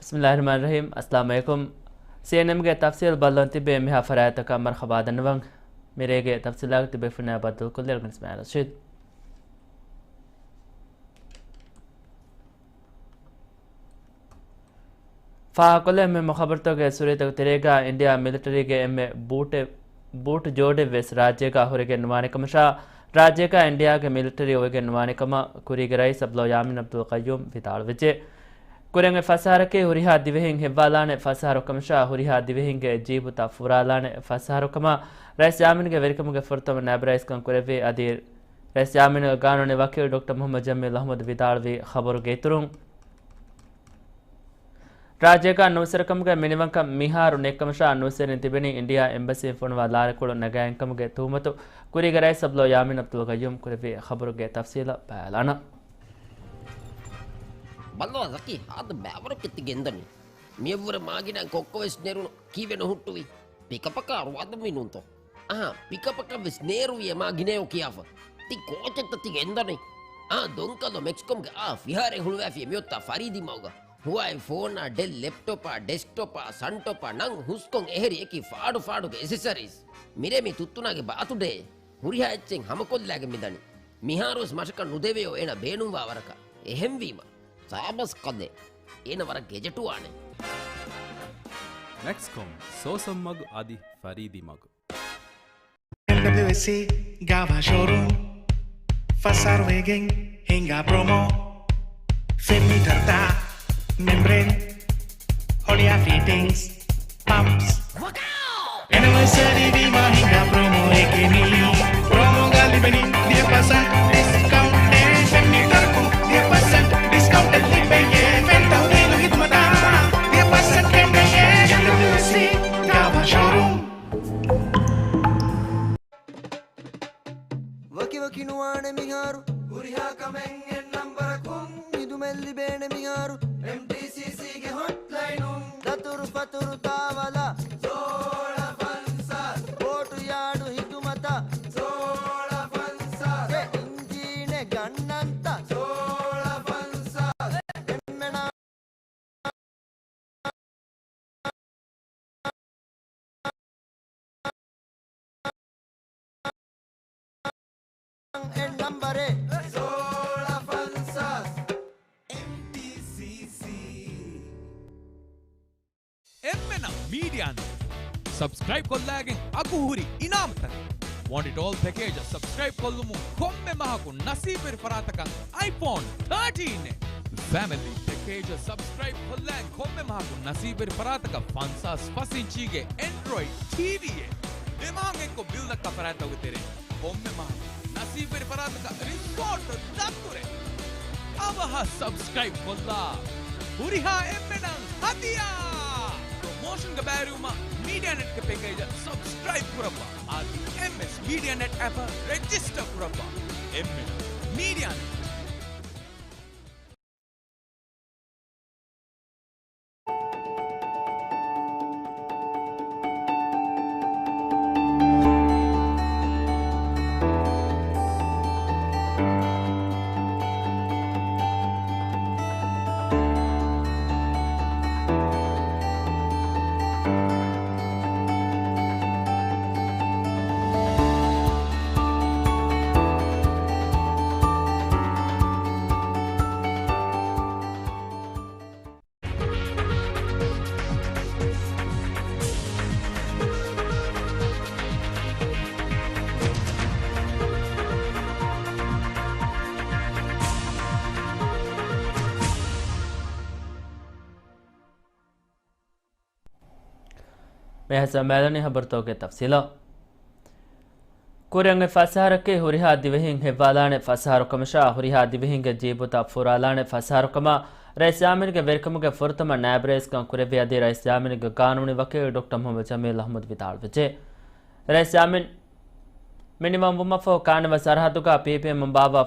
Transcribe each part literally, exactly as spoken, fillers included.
ބިސްމިއްލާހިއްރަޙްމާނިއްރަޙީމް. އައްސަލާމު ޢަލައިކުމް. ސީއެންއެމްގެ ތަފްސީލް ބައްލަވަން ތިބޭ މިހާ ފަރާތްތަކަށް މަރުޙަބާ ދަންނަވަން. މިރޭގެ ތަފްސީލާގަ ތިބޭފުޅުންނާ ބައްދަލުކޮށްލީ އަޅުގަނޑު އިސްމާޢީލް ރަޝީދު. ފާހަގަކޮށްލެވޭ މުހިއްމު ޚަބަރުތަކުގެ ސުރިތަކުގެ ތެރޭގަ، އިންޑިއާ މިލިޓަރީގެ އެންމެ ބޫޓެއް، ބޫޓު ޖޯޑެއް ވެސް ރާއްޖޭގަ ހުރެގެން ނުވާނެ ކަމަށާ، ރާއްޖޭގަ އިންޑިއާގެ މިލިޓަރީ އޮވެގެން ނުވާނެ ކަމަށް ކުރީގެ ރައީސް އަބްދުﷲ ޔާމީން އަބްދުލް ޤައްޔޫމް ވިދާޅުވެއްޖެ. ކުރިން އޮތް ފަސް އަހަރަކީ ހުރިހާ ދިވެހިން ހެއްވާލާނެ ފަސް އަހަރު ކަމަށާ، ހުރިހާ ދިވެހިންގެ ޖީބުތައް ފުރާލާނެ ފަސް އަހަރު ކަމަށް ރައީސް ޔާމީންގެ ވެރިކަމުގެ ފުރަތަމަ ނާއިބު ރައީސްކަން ކުރެއްވި. އަދި ރައީސް ޔާމީންގެ ގާނޫނީ ވަކީލު ޑޮކްޓަރ މުޙައްމަދު ޖަމީލް އަޙްމަދު ވިދާޅުވި ޚަބަރުގެ އިތުރުން، ރާއްޖޭގަ ނޫސްވެރިކަމުގެ މިނިވަންކަން މިހާރު ނެތްކަމަށާ، ނޫސްވެރިން ތިބެނީ އިންޑިއާ އެމްބަސީން ފޮނުވާ ލާރިކޮޅު ނަގާގެންކަމުގެ ތުހުމަތު ކުރީގެ ރައީސް އަބްދުﷲ ޔާމީން އަބްދުލް ޤައްޔޫމް ކުރެއްވި ޚަބަރުގެ ތަފްސީލަށް ބަލާލާނަން. ބައްލަވާ ޒަކީ، ހާދަ ބައިވަރަކަށް ތި ގެންދަނީ. މިއަށްވުރެ މާގިނަ ކޮއްކޮ ވެސް ނެރުނު، ކީއްވެ ނުހުއްޓުވީ؟ ޕިކަޕަކާ ރުވާދަމީ ނޫންތޯ؟ އަހާ، ޕިކަޕަކަށް ވެސް ނޭރުވި އެ މާ ގިނައޯ ކިޔާފަ. ތި ކޯޗެއްތަ ތި ގެންދަނީ؟ އާ، ދޮންކަލޯ މެކްސްކޮމްގެ އާ ފިހާރައެއް ހުޅުވާފި އެ މިއޮތާ ފަރީދީ މަގުގަ. ހުވާއި ފޯނާ، ޑެލް ލެޕްޓޮޕާ، ޑެސްކްޓޮޕާ، ސަންޓޮޕާ ނަން ހުސްކޮން އެހެރި އެކި ފާޑު ފާޑުގެ އެސެސަރީސް. މިރޭ މި ތުއްތުނާގެ ބާތުޑޭ. ހުރިހާ އެއްޗެއް ހަމަކޮށްލާގެން މިދަނީ. މިހާރުވެސް މަށަކަށް ނުދެވެޔޯ އޭނަ ބޭނުންވާ ވަރަކަށް. އެހެންވީމަ، ސާބަސް ކަލޭ. އޭނަ ވަރަށް ގެޖެޓުވާނެ. މެކްސްކޮމް، ސޯސަން މަގު އަދި ފަރީދީ މަގު. އެމްޑަބްލިއުއެސްސީ ގާވާ ޝޯރޫމް. ފަސް އަހަރު ވެގެން ހިނގާ ޕްރޮމޯ. ފެން މީޓަރުތައް، މެމްބްރޭން، ހޮޅިއާ ފިޓިންގްސް، ޕަމްޕްސް. އެނިވަރސަރީ ވީމާ ހިނގާ ޕްރޮމޯއެކޭ މީ. ޕްރޮމޯގަ ލިބެނީ ދިހަ ޕަސެންޓް ޑިސްކައުންޓެއް. ފެން މީޓަރަކުން ދިހަ ޕަސެންޓް ޑިސްކައުންޓެއް ލިބެޔޭ. ފެން ތަހުލީލު ހިދުމަތާ ދިހަ ޕަސެންޓް ކެނޑެޔޭ. އެމްޑަބްލިއުއެސްސީ ގާވާ ޝޯރޫމް. ވަކިވަކި ނުވާނެ މިހާރު ހުރިހާ ކަމެއް އެއް ނަންބަރަކުން. ހިދުމަތް ލިބޭނެ މިހާރު އެމްޑީސީސީގެ ހޮޓްލައިނުން. ދަތުރު ފަތުރު ތާވަލާ ސޯޅަ ފަންސާސް. ބޯޓު ޔާޑު ހިދުމަތާ ސޯޅަ ފަންސާސް. އެ އިންޖީނެއް ގަންނަންތަ ސޯޅަ ފަންސާސް. އެންމެނާ އެއް ނަންބަރެއް. ސޯޅަ ފަންސާސް. އެމްޑީސީސީ. އެންމެނަށް މީޑިއާ ނެޓް ސަބްސްކްރައިބް ކޮށްލާގެން އަގުހުރި އިނާމުތަކެއް. ވާންޓް އިޓް އޯލް ޕެކޭޖަށް ސަބްސްކްރައިބް ކޮށްލުމުން ކޮންމެ މަހަކު ނަސީބުވެރި ފަރާތަކަށް އައިފޯން ތާޓީން އެއް. ފެމިލީ ޕެކޭޖަށް ސަބްސްކްރައިބް ކޮށްލާން ކޮންމެ މަހަކު ނަސީބުވެރި ފަރާތަކަށް ފަންސާސް ފަސް އިންޗީގެ އެންޑްރޮއިޑް ޓީވީއެއް. ދެ މަހަށް އެއްކޮށް ބިލް ދައްކާ ފަރާތްތަކުގެ ތެރެއިން ކޮންމެ މަހަކު ނަސީބުވެރި ފަރާތަކަށް ރިސޯޓް ދަތުރެއް. އަވަހަށް ސަބްސްކްރައިބް ކޮށްލާ ހުރިހާ އެންމެނަށް ހަދިޔާ! ޕްރޮމޯޝަންގެ ބައިވެރިވުމަށް މީޑިއާ ނެޓްގެ ޕެކޭޖަށް ސަބްސްކްރައިބް ކުރައްވާ. އަދި އެމްއެސް މީޑިއާ ނެޓް އެޕަށް ރެޖިސްޓަރ ކުރައްވާ. އެމްއެސް މީޑިއާ ނެޓް. މިހާރު މިއަދު ހަބަރުތަކުގެ ތަފްސީލަށް. ކުރިން އޮތް ފަސް އަހަރަކީ ހުރިހާ ދިވެހިން ހެއްވާލާނެ ފަސް އަހަރު ކަމަށާ، ހުރިހާ ދިވެހިންގެ ޖީބުތައް ފުރާލާނެ ފަސް އަހަރު ކަމަށް ރައީސް ޔާމީންގެ ވެރިކަމުގެ ފުރަތަމަ ނާއިބު ރައީސްކަން ކުރެއްވި. އަދި ރައީސް ޔާމީންގެ ގާނޫނީ ވަކީލު ޑޮކްޓަރ މުޙައްމަދު ޖަމީލް އަޙްމަދު ވިދާޅުވެއްޖެ. ރައީސް ޔާމީން މިނިވަން ވުމަށްފަހު ކާނިވާ ސަރަހައްދުގަ ޕީޕީއެމް ބާއްވާ،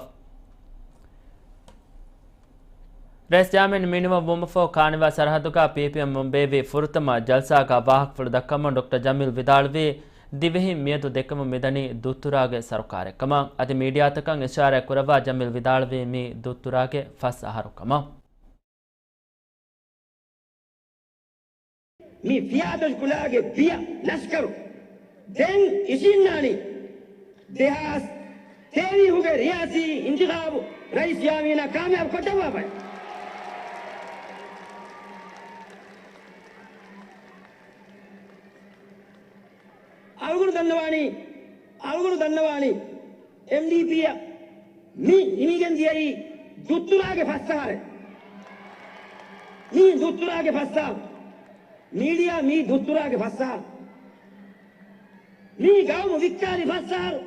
ރައީސް ޔާމީން މިނިވަން ވުމަށްފަހު ކާނިވާ ސަރަހައްދުގަ ޕީޕީއެމް ބޭއްވި ފުރަތަމަ ޖަލްސާގަ ވާހަކަފުޅު ދައްކަމުން ޑޮކްޓަރ ޖަމީލް ވިދާޅުވީ، ދިވެހިން މިއަދު ދެކެމުން މިދަނީ ދުއްތުރާގެ ސަރުކާރެއް ކަމަށް. އަދި މީޑިއާތަކަށް އިޝާރާތް ކުރައްވާ ޖަމީލް ވިދާޅުވީ މީ ދުއްތުރާގެ ފަސް އަހަރު ކަމަށް. މި ފިޔާތޮށި ކުލާގެ ބިޔަ ލަޝްކަރު ދެން އިށީންނާނީ ދެހާސް ތޭވީހުގެ ރިޔާސީ އިންތިޚާބު ރައީސް ޔާމީނަށް ކާމިޔާބު ކޮށްދެއްވާފައި. އަޅުގަނޑު ދަންނަވާނީ، އަޅުގަނޑު ދަންނަވާނީ، އެމްޑީޕީއަށް މި ހިމިގެން ދިޔައީ ދުއްތުރާގެ ފަސް އަހަރެއް. މީ ދުއްތުރާގެ ފަސް އަހަރު. މީޑިއާ މީ ދުއްތުރާގެ ފަސް އަހަރު. މީ ގައުމު ވިއްކާލި ފަސް އަހަރު.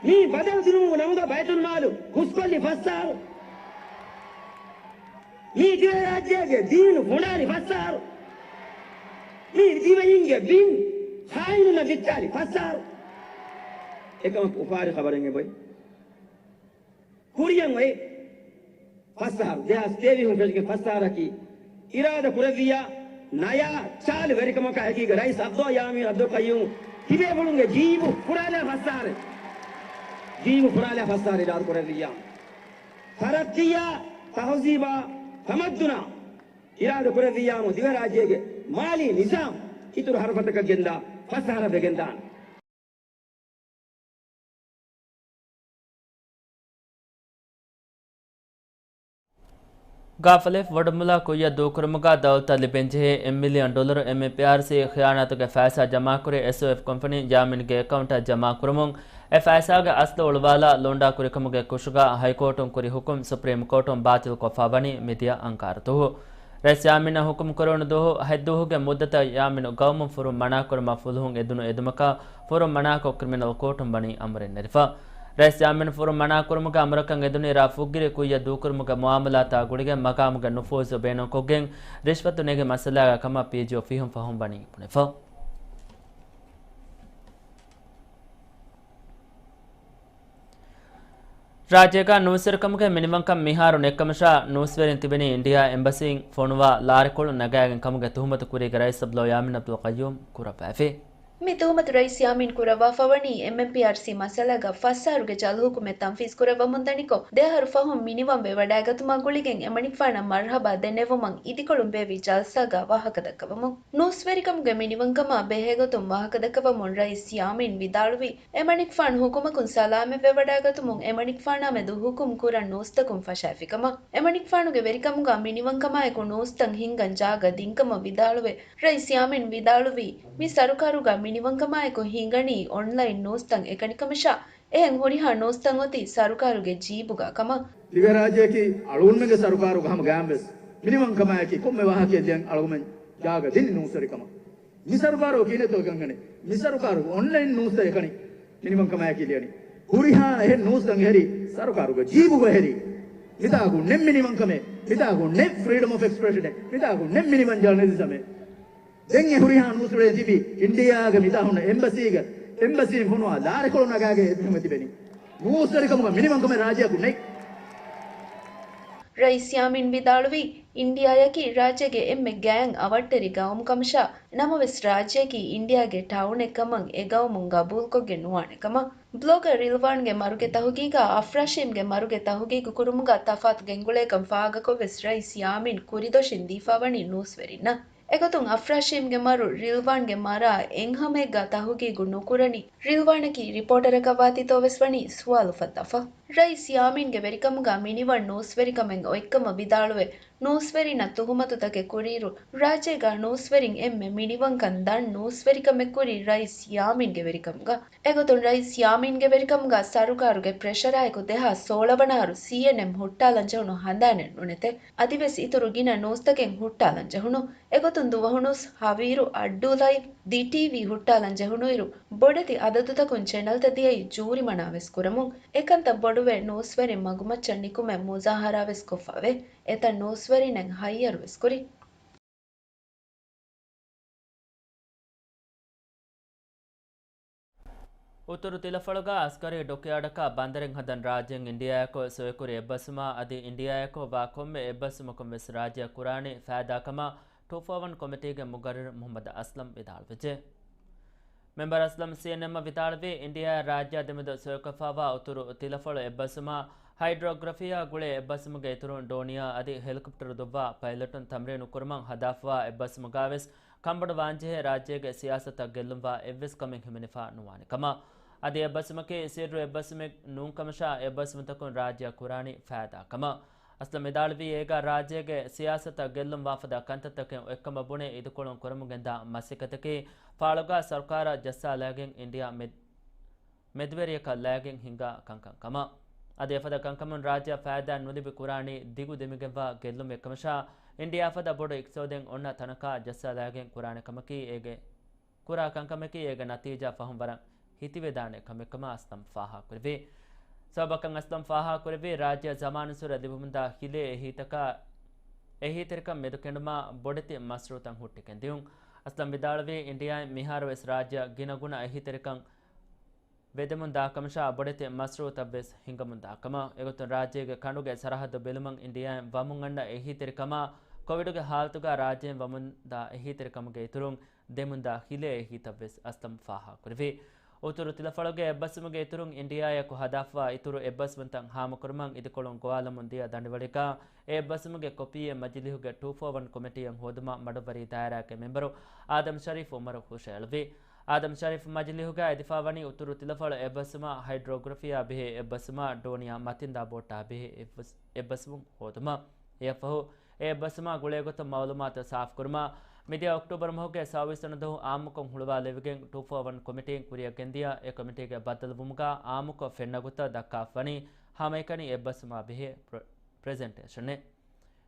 މީ ބަދަލު ދިނުމުގެ ނަމުގަ ބައިތުލްމާލު ހުސްކޮށްލި ފަސް އަހަރު. މީ ދިވެހިރާއްޖޭގެ ދީނު ފުނޑާލި ފަސް އަހަރު. މީ ދިވެހިންގެ ބިން ޚާއިނުންނަށް ވިއްކާލި ފަސް އަހަރު. އެކަމަކު އުފާވެރި ޚަބަރެއް އެބައޮތް. ކުރިއަށް އޮތް ފަސް އަހަރު، ދެހާސް ތޭވީހުން ފެށިގެން ފަސް އަހަރަކީ، އިރާދަ ކުރެއްވިއްޔާ ނަޔާ ޗާލު ވެރިކަމަކާ އެކީގަ ރައީސް އަބްދުﷲ ޔާމީން އަބްދުލް ޤައްޔޫމް ތިބޭފުޅުންގެ ޖީބު ފުރާލާ ފަސް އަހަރެއް. ޖީބު ފުރާލާ ފަސް އަހަރެއް އިރާދަ ކުރެއްވިއްޔާ. ތަރައްޤީއާ، ތަހުޒީބާ، ތަމައްދުނާ އިރާދަ ކުރެއްވިއްޔާމު ދިވެހިރާއްޖޭގެ މާލީ ނިޒާމް އިތުރު ހަރުފަތަކަށް ގެންދާ ފަސް އަހަރަށް ވެގެންދާނެ. ގާފަލެފް ވަޑުމުލާ ކުއްޔަށް ދޫކުރުމުގަ ދައުލަތަށް ލިބެންޖެހޭ އެއް މިލިއަން ޑޮލަރު އެމްއެމްޕީއާރްސީ ޚިޔާނާތުގެ ފައިސާ ޖަމާކުރި އެސްއޯއެފް ކޮމްޕަނީ ޔާމިންގެ އެކައުންޓަށް ޖަމާކުރުމުން އެ ފައިސާގެ އަސްލު އުޅުވާލާ ލޯންޑާ ކުރިކަމުގެ ކުށުގަ ހައިކޯޓުން ކުރި ހުކުމް ސުޕްރީމް ކޯޓުން ބާތިލްކޮށްފަ ވަނީ މިދިޔަ އަންގާރަ ދުވަހު. ރައީސް ޔާމީނަށް ހުކުމް ކުރެވުނު ދުވަހު ހަތް ދުވަހުގެ މުއްދަތަށް ޔާމީނު ގައުމުން ފުރުން މަނާކުރުމަށް ފުލުހުން އެދުނު އެދުމަކާ ފުރުން މަނާކޮށް ކްރިމިނަލް ކޯޓުން ވަނީ އަމުރެއް ނެރިފަ. ރައީސް ޔާމީނު ފުރުން މަނާކުރުމުގެ އަމުރަކަށް އެދުނީ ރ. ފުއްގިރި ކުއްޔަށް ދޫކުރުމުގެ މުއާމަލާތާ ގުޅިގެން މަގާމުގެ ނުފޫޒު ބޭނުންކޮށްގެން ރިޝްވަތު ނެގި މައްސަލާގަ ކަމަށް ޕީޖީއޯ ފިހުން ފަހުން ވަނީ ބުނެފަ. ރާއްޖޭގަ ނޫސްވެރިކަމުގެ މިނިވަންކަން މިހާރު ނެތްކަމަށާ، ނޫސްވެރިން ތިބެނީ އިންޑިއާ އެމްބަސީން ފޮނުވާ ލާރިކޮޅު ނަގާގެން ކަމުގެ ތުހުމަތު ކުރީގެ ރައީސް އަބްދުﷲ ޔާމީން އަބްދުލް ޤައްޔޫމް ކުރައްވައިފި. މި ތުހުމަތު ރައީސް ޔާމީން ކުރައްވާފަވަނީ އެމްއެމްޕީއާރްސީ މައްސަލާގަ ފަސް އަހަރުގެ ޖަލް ހުކުމެއް ތަންފީޒް ކުރައްވަމުންދަނިކޮށް، ދެ އަހަރު ފަހުން މިނިވަން ވެވަޑައިގަތުމާ ގުޅިގެން އެމަނިކުފާނަށް މަރްހަބާ ދެނެވުމަށް އިދިކޮޅުން ބޭއްވި ޖަލްސާގަ ވާހަކަދައްކަވަމުން. ނޫސްވެރިކަމުގެ މިނިވަންކަމާ ބެހޭގޮތުން ވާހަކަދައްކަވަމުން ރައީސް ޔާމީން ވިދާޅުވީ، އެމަނިކުފާނު ހުކުމަކުން ސަލާމަތްވެވަޑައިގަތުމުން އެމަނިކުފާނާމެދު ހުކުމް ކުރަން ނޫސްތަކުން ފަށައިފިކަމަށް. އެމަނިކުފާނުގެ ވެރިކަމުގަ މިނިވަންކަމާއެކު ނޫސްތައް ހިންގަން ޖާގަ ދިންކަމަށް ވިދާޅުވެ، ރައީސް ޔާމީން ވިދާޅުވީ، މި ސަރުކާރުގަ މިނިވަންކަމާއެކު ހިނގަނީ އޮންލައިން ނޫސްތައް އެކަނިކަމަށާ، އެހެން ހުރިހާ ނޫސްތައް އޮތީ ސަރުކާރުގެ ޖީބުގަ ކަމަށް. ދިވެހިރާއްޖެއަކީ އަޅުގަނޑުމެންގެ ސަރުކާރުގަ ހަމަ ގައިމުވެސް މިނިވަންކަމާއެކީ ކޮންމެ ވާހަކައެއް ދިޔަން އަޅުގަނޑުމެން ޖާގަ ދިނީ ނޫސްވެރިކަމަށް. މި ސަރުކާރު ކިހިނެއްތޯ އެކަން ކަނީ؟ މި ސަރުކާރު އޮންލައިން ނޫސްތައް އެކަނި މިނިވަންކަމާއެކީ ލިޔަނީ. ހުރިހާ އެހެން ނޫސްތައް އެހެރީ ސަރުކާރުގެ ޖީބުގަ އެހެރީ. މިތާކު ނެތް މިނިވަންކަމެއް، މިތާކު ނެތް ފްރީޑަމް އޮފް އެކްސްޕްރެޝަނެއް، މިތާކު ނެތް މިނިވަން ޖާނަލިޒަމެއް. ދެން އެ ހުރިހާ ނޫސްވެރިން ތިބީ އިންޑިއާގެ މިތާ ހުންނަ އެމްބަސީގަ، އެމްބަސީން ފޮނުވާ ލާރިކޮޅު ނަގާގެ އެބަހުމަ ތިބެނީ. ނޫސްވެރިކަމުގަ މިނިވަންކަމެއް ރާއްޖެއަކު ނެތް. ރައީސް ޔާމީން ވިދާޅުވީ، އިންޑިއާއަކީ ރާއްޖޭގެ އެންމެ ގާތް އަވަށްޓެރި ގައުމު ކަމަށާ، ނަމަވެސް ރާއްޖެއަކީ އިންޑިއާގެ ޓައުނެއް ކަމަށް އެ ގައުމުން ގަބޫލުކޮށްގެން ނުވާނެ ކަމަށް. ބްލޮގަރ ރިލްވާންގެ މަރުގެ ތަހުގީގާ އަފްރާޝީމްގެ މަރުގެ ތަހުގީގު ކުރުމުގަ ތަފާތު ގެންގުޅޭކަން ފާހަގަކޮށްވެސް ރައީސް ޔާމީން ކުރިދޮށިން ދީފަވަނީ ނޫސްވެރިންނަށް. އެގޮތުން އަފްރާޝީމްގެ މަރު ރިލްވާންގެ މަރާ އެއްހަމައެއްގާ ތަހުގީގު ނުކުރަނީ، ރިލްވާނަކީ ރިޕޯޓަރަކަށް ވާތީތޯވެސް ވަނީ ސުވާލު އުފައްދާފަ. ރައީސް ޔާމީންގެ ވެރިކަމުގާ މިނިވަން ނޫސްވެރިކަމެއް އޮތްކަމަށް ވިދާޅުވެ، ނޫސްވެރިންނަށް ތުހުމަތުތަކެއް ކުރިއިރު، ރާއްޖޭގާ ނޫސްވެރިން އެންމެ މިނިވަންކަން ދަން ނޫސްވެރިކަމެއް ކުރީ ރައީސް ޔާމީންގެ ވެރިކަމުގަ. އެގޮތުން ރައީސް ޔާމީންގެ ވެރިކަމުގަ ސަރުކާރުގެ ޕްރެޝަރާއެކު ދެހާސް ސޯޅަ ވަނަ އަހަރު ސީއެންއެމް ހުއްޓާލަން ޖެހުނު ހަނދާނެއް ނުނެތެ. އަދިވެސް އިތުރު ގިނަ ނޫސްތަކެއް ހުއްޓާލަން ޖެހުނު. އެގޮތުން ދުވަހު ނޫސް، ހަވީރު، އައްޑޫ ލައިވް، ދި ޓީވީ ހުއްޓާލަން ޖެހުނުއިރު، ބޮޑެތި އަދަދުތަކުން ޗެނަލްތައް ދިޔައީ ޖޫރިމަނާވެސް ކުރަމުން. އެކަންތައް ބޮޑުވެ ނޫސްވެރިން މަގުމައްޗަށް ނިކުމެ މުޒާހަރާވެސް ކޮށްފަވޭ. އެތައް ނޫސްވެރިންނެއް ހައްޔަރުވެސް ކުރި. އުތުރު ތިލަފަޅުގަ އަސްކަރީ ޑޮކްޔާޑަކަށް ބަނދަރެއް ހަދަން ރާއްޖޭން އިންޑިއާއަކު ސޮއިކުރި އެއްބަސްވުމާ އަދި އިންޑިއާއަކު ވާ ކޮންމެ އެއްބަސްވުމަކުން ވެސް ރާއްޖެއަށް ކުރާނީ ފައިދާކަމަށް ޓޫ ފޯ ވަން ކޮމިޓީގެ މުގައްރިރު މުހައްމަދު އަސްލަމް ވިދާޅުވެއްޖެ. މެމްބަރު އަސްލަމް ސީއެންއެމްއަށް ވިދާޅުވީ، އިންޑިއާ ރާއްޖެއާ ދެމެދު ސޮއިކޮށްފައިވާ އުތުރު ތިލަފަޅު އެއްބަސްވުމާ ހައިޑްރޯގްރަފީއާ ގުޅޭ އެއްބަސްވުމުގެ އިތުރުން ޑޯނިޔާ އަދި ހެލިކޮޕްޓަރު ދުއްވާ ޕައިލަޓުން ތަމްރީނު ކުރުމަށް ހަދާފަވާ އެއްބަސްވުމުގަވެސް ކަންބޮޑުވާންޖެހޭ ރާއްޖޭގެ ސިޔާސަތަށް ގެއްލުންވާ އެއްވެސް ކަމެއް ހިމެނިފަ ނުވާނެ ކަމަށް. އަދި އެއްބަސްވުމަކީ ސިއްރު އެއްބަސްވުމެއް ނޫން ކަމަށާ، އެއްބަސްވުންތަކުން ރާއްޖެއަށް ކުރާނީ ފައިދާ ކަމަށް. އަސްލަމް ވިދާޅުވީ އޭގަ ރާއްޖޭގެ ސިޔާސަތަށް ގެއްލުން ވާފަދަ ކަންތައްތަކެއް އޮތްކަމަށް ބުނެ އިދިކޮޅުން ކުރަމުން ގެންދާ މަސައްކަތަކީ ފާޅުގަ ސަރުކާރަށް ޖައްސާލައިގެން އިންޑިއާ މެދު މެދުވެރިޔަކަށް ލައިގެން ހިންގާ ކަންކަން ކަމަށް. އަދި އެފަދަ ކަންކަމުން ރާއްޖެއަށް ފައިދާ ނުލިބި ކުރާނީ ދިގު ދެމިގެންވާ ގެއްލުމެއް ކަމަށާ، އިންޑިއާ ފަދަ ބޮޑު އިޤްތިޞާދެއް އޮންނަ ތަނަކާ ޖައްސާލައިގެން ކުރާނެ ކަމަކީ އޭގެ، ކުރާ ކަންކަމަކީ އޭގެ ނަތީޖާ ފަހުން ވަރަށް ހިތިވެދާނެ ކަމެއް ކަމަށް އަސްލަމް ފާހަގަކުރެއްވި. ސަބަބަކަށް އަސްލަމް ފާހަގަކުރެއްވީ، ރާއްޖެއަށް ޒަމާނުއްސުރެ ލިބެމުންދާ ހިލޭ އެހީތަކާ، އެހީތެރިކަން މެދުކެނޑުމާ ބޮޑެތި މަޝްރޫޢުތައް ހުއްޓިގެން ދިޔުން. އަސްލަމް ވިދާޅުވީ، އިންޑިއާއިން މިހާރުވެސް ރާއްޖެއަށް ގިނަގުނަ އެހީތެރިކަން ވެދެމުންދާކަމަށާ، ބޮޑެތި މަޝްރޫޢުތައްވެސް ހިނގަމުންދާކަމަށް. އެގޮތުން ރާއްޖޭގެ ކަނޑުގެ ސަރަހައްދު ބެލުމަށް އިންޑިއާއިން ވަމުން އަންނަ އެހީތެރިކަމާ، ކޮވިޑުގެ ހާލަތުގަ ރާއްޖޭން ވަމުންދާ އެހީތެރިކަމުގެ އިތުރުން ދެމުންދާ ހިލޭ އެހީތައްވެސް އަސްލަމް ފާހަގަކުރެއްވި. އުތުރު ތިލަފަޅުގެ އެއްބަސްވުމުގެ އިތުރުން އިންޑިއާއަކު ހަދާފަވާ އިތުރު އެއްބަސްވުންތައް ހާމަކުރުމަށް އިދިކޮޅުން ގޮވާލަމުން ދިޔަ ދަނޑިވަޅެއްގަ، އެ އެއްބަސްވުމުގެ ކޮޕީއެއް މަޖިލީހުގެ ޓޫ ފޯ ވަން ކޮމިޓީއަށް ހޯދުމަށް މަޑުއްވަރީ ދާއިރާގެ މެމްބަރު އާދަމް ޝަރީފް އުމަރު ހުށައެޅުއްވި. އާދަމް ޝަރީފް މަޖިލީހުގައި އެދިފަ ވަނީ އުތުރު ތިލަފަޅު އެއްބަސްވުމާ، ހައިޑްރޯގްރަފީއާ ބެހޭ އެއްބަސްވުމާ، ޑޯނިޔާ މަތިންދާ ބޯޓާ ބެހޭ އެއްބަސް، އެއްބަސްވުން ހޯދުމަށް. އެއަށްފަހު، އެ އެއްބަސްވުމާ ގުޅޭގޮތުން މައުލޫމާތު ސާފުކުރުމަށް، މިދިޔަ އޮކްޓޫބަރު މަހުގެ ސައުވީސް ވަނަ ދުވަހު އާއްމުކޮށް ހުޅުވާލެވިގެން ޓޫ ފޯ ވަން ކޮމިޓީން ކުރިއަށް ގެންދިޔަ އެ ކޮމިޓީގެ ބައްދަލުވުމުގަ އާއްމުކޮށް ފެންނަ ގޮތަށް ދައްކާފަވަނީ ހަމައެކަނި އެއްބަސްވުމާ ބެހޭ ޕްރެ، ޕްރެޒެންޓޭޝަނެއް.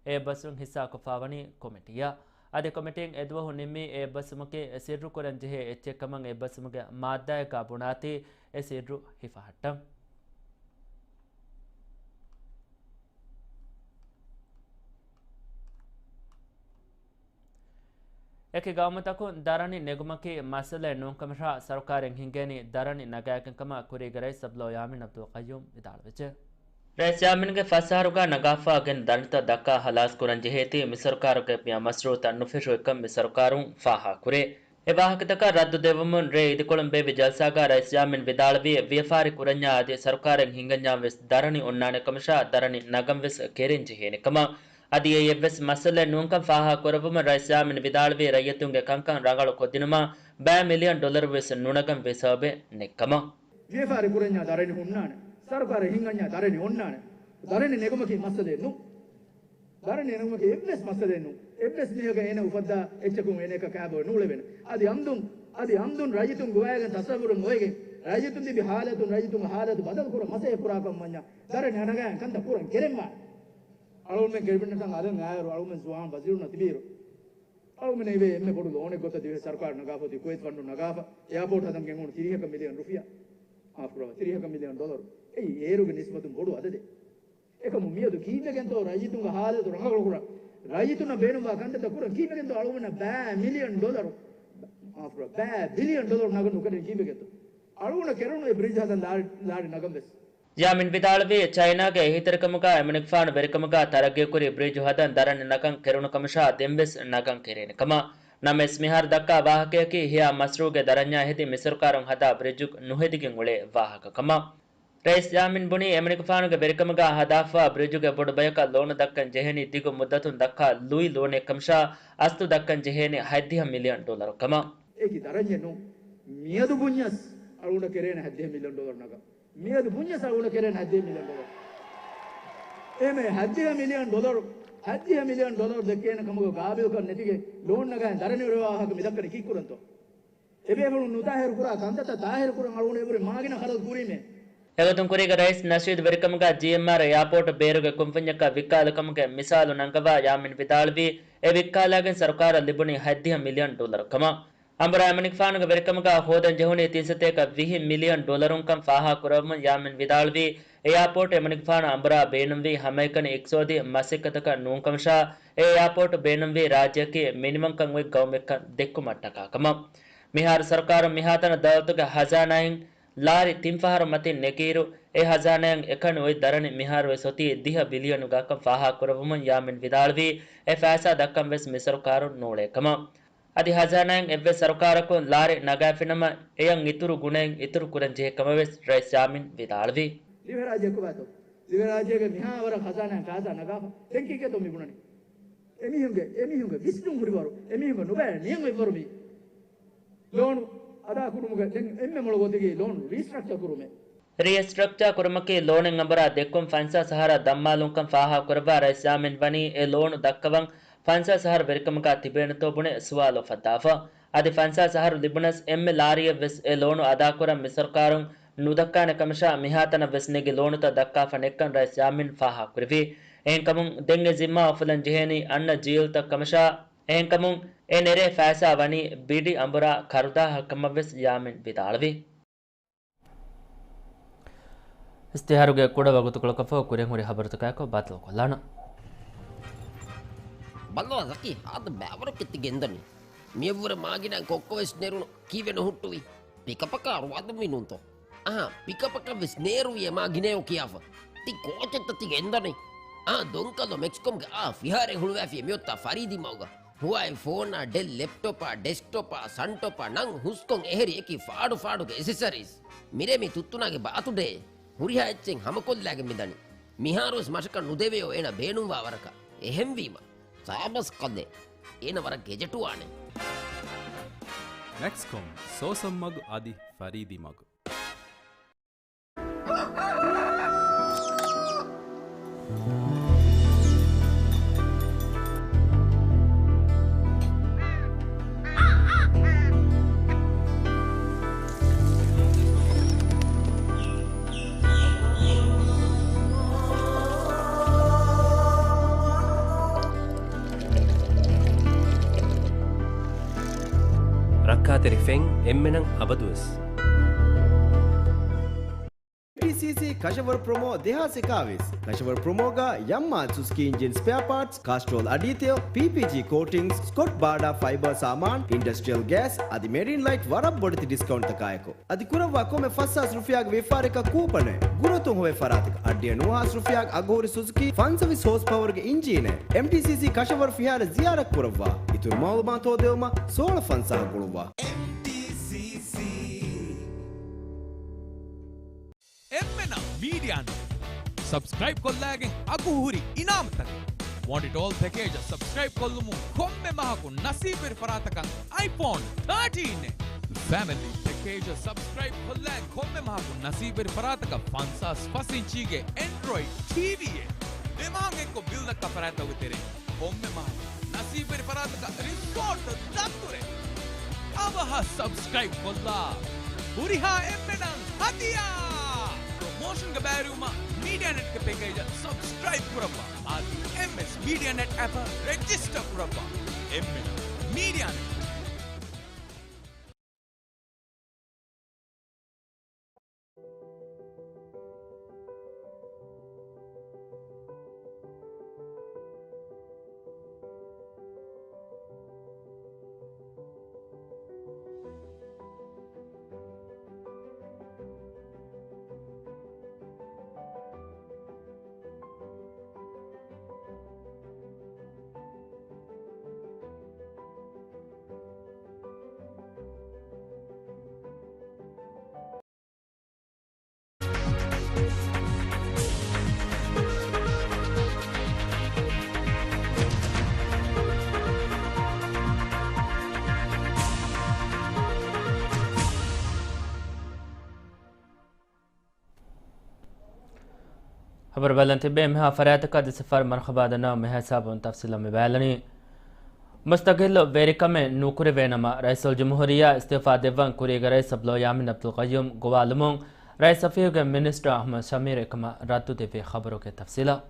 އެ އެއްބަސްވުން ހިއްސާކޮށްފަވަނީ ކޮމިޓީއަށް. އަދި ކޮމިޓީން އެދުވަހު ނިންމީ އެ އެއްބަސްވުމަކީ ސިއްރުކުރަންޖެހޭ އެއްޗެއްކަމަށް އެއްބަސްވުމުގެ މާއްދާއެއްގަ ބުނާތީ އެ ސިއްރު ހިފަހައްޓަން. އެކި ގައުމުތަކުން ދަރަނި ނެގުމަކީ މައްސަލައެއް ނޫންކަމަށާ، ސަރުކާރެއް ހިންގޭނީ ދަރަނި ނަގާގެން ކަމަށް ކުރީގެ ރައީސް އަބްދުﷲ ޔާމީން އަބްދުލް ޤައްޔޫމް ވިދާޅުވެއްޖެ. ރައީސް ޔާމީންގެ ފަސް އަހަރުގަ ނަގާފަވާ ގެން ދަރަނިތައް ދައްކާ ހަލާސް ކުރަން ޖެހޭތީ، މި ސަރުކާރުގެ މިއާ މަޝްރޫޢުތައް ނުފެށުވިކަން މި ސަރުކާރުން ފާހަގަކުރޭ. އެ ވާހަކަތަކަށް ރައްދު ދެއްވަމުން ރޭ އިދިކޮޅުން ބޭއްވި ޖަލްސާގަ ރައީސް ޔާމީން ވިދާޅުވީ، ވިޔަފާރި ކުރަންޏާ އަދި ސަރުކާރެއް ހިންގަންޏާ ވެސް ދަރަނި އޮންނާނެ ކަމަށާ، ދަރަނި ނަގަން ވެސް ކެރެން ޖެހޭނެ ކަމަށް. އަދި އެއީ އެއްވެސް މައްސަލައެއް ނޫންކަން ފާހަގަ ކުރެއްވުމަށް ރައީސް ޔާމީން ވިދާޅުވީ، ރައްޔިތުންގެ ކަންކަން ރަނގަޅު ކޮށްދިނުމަށް ބައި މިލިއަން ޑޮލަރު ވެސް ނުނަގަން ވެ ސަބަބެއް ނެތްކަމަށް. ވިޔަފާރި ކުރަންޏާ ދަރަނި ހުންނާނެ. ސަރުކާރެއް ހިންގަންޏާ ދަރަނި އޮންނާނެ. ދަރަނި ނެގުމަކީ މައްސަލައެއް ނޫން. ދަރަނި ނެގުމަކީ އެއްވެސް މައްސަލައެއް ނޫން. އެއްވެސް މީހަކަށް އޭނަ އުފައްދާ އެއްޗަކުން އޭނައަކަށް ކާބޯ ނޫޅެވޭނެ. އަދި އަމްދުން، އަދި އަމްދުން ރައްޔިތުން ގޮވައިގެން ތަސައްވުރުން އޮވެގެން، ރައްޔިތުން ލިބި ހާލަތުން ރައްޔިތުންގެ ހާލަތު ބަދަލު ކުރަން މަސައްކަތް ކުރާކަން ވަންޏާ، ދަރަނި ނަގާ ކަންތައް ކުރަން ކެރެންވާނެ. އަޅުގަނޑުމެން ކެބިނެޓަށް އަލަށް އައިއިރު އަޅުގަނޑުމެން ޒުވާން ވަޒީރުންނަށް ތިބިއިރު، އަޅުގަނޑުމެން އިވޭ އެންމެ ބޮޑު ލޯނެއް ގޮތަށް ދިވެހި ސަރުކާރު ނަގާފަ އޮތީ ކުވައިތު ފަންޑުން ނަގާފަ އެއާޕޯޓް ހަދަން ގެންގުޅުނު ތިރީހަކަށް މިލިއަން ރުފިޔާ، މާފުކުރައްވާ، ތިރީހަކަށް މިލިއަން ޑޮލަރު. އެއީ އޭރުގެ ނިސްބަތުން ބޮޑު އަދަދެއް. އެކަމު މިއަދު ކީއްވެގެންތޯ ރައްޔިތުންގެ ހާލަތު ރަނގަޅުކުރަން، ރައްޔިތުންނަށް ބޭނުންވާ ކަންތައްތައް ކުރަން ކީއްވެގެންތޯ އަޅުގަނޑަށް ބައި މިލިއަން ޑޮލަރު، މާފުކުރައްވާ، ބައި ބިލިއަން ޑޮލަރު ނަގަން ނުކެރެނީ ކީއްވެގެންތޯ؟ އަޅުގަނޑަށް ކެރުނު އެ ބްރިޖް ހަދަން ލާރި، ލާރި ނަގަން ވެސް. ޔާމީން ވިދާޅުވީ، ޗައިނާގެ އެހީތެރިކަމުގަ އެމަނިކުފާނު ވެރިކަމުގަ ތަރައްގީކުރި ބްރިޖު ހަދަން ދަރަނި ނަގަން ކެރުނު ކަމަށާ ދެންވެސް ނަގަން ކެރޭނެ ކަމަށް. ނަމަވެސް މިހާރު ދައްކާ ވާހަކަޔަކީ ހެޔާ މަޝްރޫޢުގެ ދަރަންޏާ ހެދި މި ސަރުކާރުން ހަދާ ބްރިޖު ނުހެދިގެން އުޅޭ ވާހަކަ ކަމަށް. ރައީސް ޔާމީން ބުނީ، އެމަނިކުފާނުގެ ވެރިކަމުގަ ހަދާފަވާ ބްރިޖުގެ ބޮޑު ބަޔަކަށް ލޯނު ދައްކަން ޖެހެނީ ދިގު މުއްދަތުން ދައްކާ ލުއި ލޯނެއް ކަމަށާ، އަސްލު ދައްކަން ޖެހޭނީ ހަތްދިހަ މިލިއަން ޑޮލަރު ކަމަށް. އެކި ދަރަންޏެއް ނޫން. މިއަދު ބުންޏަސް އަޅުގަނޑަށް ކެރޭނެ ހަތްދިހަ މިލިއަން ޑޮލަރު ނަގަން. މިއަދު ބުންޏަސް އަޅުގަނޑަށް ކެރޭނެ ހަތްދިހަ މިލިއަން ޑޮލަރު. އެހެންވެ ހަތްދިހަ މިލިއަން ޑޮލަރު، ހަތްދިހަ މިލިއަން ޑޮލަރު ދެއްކޭނެ ކަމުގެ ގާބިލްކަން ނެތިގެން ލޯން ނަގައި ދަރަނި އުޅޭ ވާހަކަ މި ދައްކަނީ ކީއްކުރަންތޯ؟ އެބޭފުޅުން ނުތާހިރު ކުރާ ކަންތައްތައް ތާހިރު ކުރަން އަޅުގަނޑު އެބުރި މާގިނަ ޚަރަދު ކުރީމޭ. އެގޮތުން ކުރީގެ ރައީސް ނަޝީދު ވެރިކަމުގަ ޖީއެމްއާރް އެއާޕޯޓް ބޭރުގެ ކުންފުންޏަކަށް ވިއްކާލުކަމުގެ މިސާލު ނަންގަވާ ޔާމީން ވިދާޅުވީ، އެ ވިއްކާލާގެން ސަރުކާރަށް ލިބުނީ ހަތްދިހަ މިލިއަން ޑޮލަރު ކަމަށް. އަނބުރާ އެމަނިކުފާނުގެ ވެރިކަމުގަ ހޯދަން ޖެހުނީ ތިން ސަތޭކަ ވިހި މިލިއަން ޑޮލަރުންކަން ފާހަގަކުރައްވަމުން ޔާމީން ވިދާޅުވީ، އެއާޕޯޓް އެމަނިކުފާނު އަނބުރާ ބޭނުންވީ ހަމައެކަނި އިޤްތިޞާދީ މަސައްކަތަކަށް ނޫންކަމަށާ، އެ އެއާޕޯޓް ބޭނުންވީ ރާއްޖެއަކީ މިނިވަންކަން އޮތް ގައުމެއްކަން ދެއްކުމަށްޓަކާ ކަމަށް. މިހާރު ސަރުކާރުން މިހާތަނަށް ދައުލަތުގެ ހަޒާނާއިން ލާރި ތިން ފަހަރު މަތިން ނެގިއިރު، އެ ހަޒާނާއަށް އެކަނި އޮތް ދަރަނި މިހާރުވެސް އޮތީ ދިހަ ބިލިއަނުގަކަން ފާހަގަކުރެއްވުމުން ޔާމީން ވިދާޅުވީ، އެ ފައިސާ ދައްކަން ވެސް މި ސަރުކާރުން ނޫޅޭ ކަމަށް. އަދި ހަޒާނާއިން އެއްވެސް ސަރުކާރަކުން ލާރި ނަގާފިނަމަ، އެޔަށް އިތުރު ގުނައެއް އިތުރު ކުރަން ޖެހޭ ކަމަށް ވެސް ރައީސް ޔާމީން ވިދާޅުވީ. ދިވެހިރާއްޖެ ކޮބާތޯ؟ ދިވެހިރާއްޖޭގެ މިހާވަރަށް ޚަޒާނާއަށް ކާސާ ނަގާފަ. ދެން ކީކޭތޯ މި ބުނަނީ؟ އެމީހުންގެ، އެމީހުންގެ ވިސްނުން ހުރިވަރު، އެމީހުންގެ ނުބައި ނިޔަމަތްވަރު މި ލޯނު އަދާކުރުމުގެ ދެން އެންމެ މޮޅު ގޮތަކީ ލޯނު ރީސްޓްރަކްޗާ ކުރުމޭ. ރީސްޓްރަކްޗާ ކުރުމަކީ ލޯނެއް އަނބުރާ ދެއްކުން ފަންސާސް އަހަރަށް ދަންމާލުންކަން ފާހަގަކުރައްވާ ރައީސް ޔާމީން ވަނީ އެ ލޯނު ދައްކަވަން ފަންސާސް އަހަރު ވެރިކަމަކާ ތިބޭނެތޯ ބުނެ ސުވާލު އުފައްދާފަ. އަދި ފަންސާސް އަހަރު ލިބުނަސް އެންމެ ލާރިއެއްވެސް އެ ލޯނު އަދާކުރަން މި ސަރުކާރުން ނުދައްކާނެ ކަމަށާ މިހާތަނަށްވެސް ނެގި ލޯނުތައް ދައްކާފަ ނެއްކަން ރައީސް ޔާމީން ފާހަގަކުރެއްވި. އެހެންކަމުން ދެން އެ ޒިންމާ އުފުލަން ޖެހޭނީ އަންނަ ޖީލްތައް ކަމަށާ، އެހެންކަމުން އެ ނެރޭ ފައިސާ ވަނީ ބިޑި އަނބުރާ ކަރުދާހަކަމަށްވެސް ޔާމީން ވިދާޅުވި. އިސްތިހާރުގެ ކުޑަ ވަގުތުކޮޅަކަށްފަހު ކުރިން ހުރި ހަބަރުތަކާއެކު ބައްދަލުކޮށްލާނަން. ބައްލަވާ ޒަކީ، ހާދަ ބައިވަރަކަށް ތި ގެންދަނީ. މިއަށްވުރެ މާގިނައިން ކޮއްކޮވެސް ނެރުނު. ކީއްވެ ނުހުއްޓުވީ؟ ޕިކަޕަކާ ރުވާދުންވީ ނޫންތޯ؟ އަހާ، ޕިކަޕަކަށްވެސް ނޭރުވި އެ މާގިނަޔޯ ކިޔާފަ. ތި ކޯޗެއްތަ ތި ގެންދަނީ؟ އާ، ދޮންކަލޯ މެކްސްކޮމްގެ އާ ފިހާރައެއް ހުޅުވާފިޔޭ މިއޮތާ ފަރީދީ މަގުގަ. ހުވާއި ފޯނާ، ޑެލް ލެޕްޓޮޕާ، ޑެސްކްޓޮޕާ، ސަންޓޮޕާ ނަން ހުސްކޮން އެހެރި އެކި ފާޑު ފާޑުގެ އެސެސަރީސް. މިރޭ މި ތުއްތުނާގެ ބާތުޑޭ. ހުރިހާ އެއްޗެއް ހަމަކޮށްލާގެން މިދަނީ. މިހާރުވެސް މަށަކަށް ނުދެވެޔޯ އޭނަ ބޭނުންވާ ވަރަކަށް. އެހެންވީމަ. ސާބަސް ކަލޭ. އޭނަ ވަރަށް ގެޖެޓުވާނެ. މެކްސްކޮމް، ސޯސަން މަގު އަދި ފަރީދީ މަގު. ރައްކާތެރި ފެން އެންމެނަށް އަބަދުވެސް. އެމްޓީސީސީ ކަށަވަރު ޕްރޮމޯ ދެހާސް އެކާވީސް. ކަށަވަރު ޕްރޮމޯގަ ޔަމްމާ ސުޒުކީ އިންޖިން ސްޕެއާ ޕާޓްސް، ކާސްޓްރޯލް އަޑީތެޔޮ، ޕީޕީޖީ ކޯޓިންގްސް، ސްކޮޓް ބާޑާ ފައިބަރ ސާމާން، އިންޑަސްޓްރިއަލް ގޭސް އަދި މެރިން ލައިޓް ވަރަށް ބޮޑެތި ޑިސްކައުންޓްތަކާއެކު. އަދި ކުރައްވާ ކޮންމެ ފަސް ހާސް ރުފިޔާގެ ވިޔަފާރިއަކަށް ކޫޕަނެއް. ގުރަތުން ހޮވޭ ފަރާތަކަށް އަށްޑިހަ ނުވަ ހާސް ރުފިޔާގެ އަގުހުރި ސުޒުކީ ފަންސަވީސް ހޯސް ޕަވަރުގެ އިންޖީނެއް. އެމްޓީސީސީ ކަށަވަރު ފިހާރަ ޒިޔާރަތް ކުރައްވާ. އިތުރު މައުލޫމާތު ހޯދެވުމަށް ސޯޅަ ފަންސާހަށް ގުޅުއްވާ. އެމްޓީސީސީ. އެމްއެންއާރް މީޑިއާ ނެޓް. ސަބްސްކްރައިބް ކޮށްލާގެން އަގުހުރި އިނާމުތަކެއް. ވޮންޑިޓް އޯލް ޕެކޭޖަށް ސަބްސްކްރައިބް ކޮށްލުމުން ކޮންމެ މަހަކު ނަސީބުވެރި ފަރާތަކަށް އައިފޯން ތާޓީން އެ. ފެމިލީ ޕެކޭޖަށް ސަބްސްކްރައިބް ކޮށްލާ ކޮންމެ މަހަކު ނަސީބުވެރި ފަރާތަކަށް ފަންސާސް ފަސް އިންޗީގެ އެންޑްރޮއިޑް ޓީވީއެއް. ދެ މަހަށް އެއްކޮށް ބިލް ދައްކާ ފަރާތްތަކުގެ ތެރެއިން ކޮންމެ މަހަކު ނަސީބުވެރި ފަރާތަކަށް ރިސޯޓް ދަތުރެއް. އަވަހަށް ސަބްސްކްރައިބް ކޮށްލާ. ހުރިހާ އެންމެނަށް ހަދިޔާ! ޕްރޮމޯޝަންގެ ބައިވެރިވުމަށް މީޑިއާ ނެޓްގެ ޕެކޭޖަށް ސަބްސްކްރައިބް ކުރައްވާ. އަދި އެމްއެސް މީޑިއާ ނެޓް އެޕަށް ރެޖިސްޓަރ ކުރައްވާ. އެންމެނަށް މީޑިއާ ނެޓް. ޚަބަރު ބަލަން ތިބޭ މިހާ ފަރާތަކަށް ދިސަފަރ މަރުހަބާ ދަންނަވަން މިހިސާބުން ތަފްސީލަށް މި ބައިލަނީ. މުސްތަގިއްލު ވެރިކަމެއް ނުކުރެވޭނަމަ، ރައީސުލްޖުމްހޫރިއްޔާ އިސްތިއުފާ ދެއްވަން ކުރީގެ ރައީސް އަބްދުﷲ ޔާމީން އަބްދުލް ޤައްޔޫމް ގޮވާލުމުން، ރައީސް އޮފީހުގެ މިނިސްޓަރ އަޙްމަދު ޝަމީރު އެކަމަށް ރައްދު ދެއްވި ޚަބަރުގެ ތަފްސީލަށް.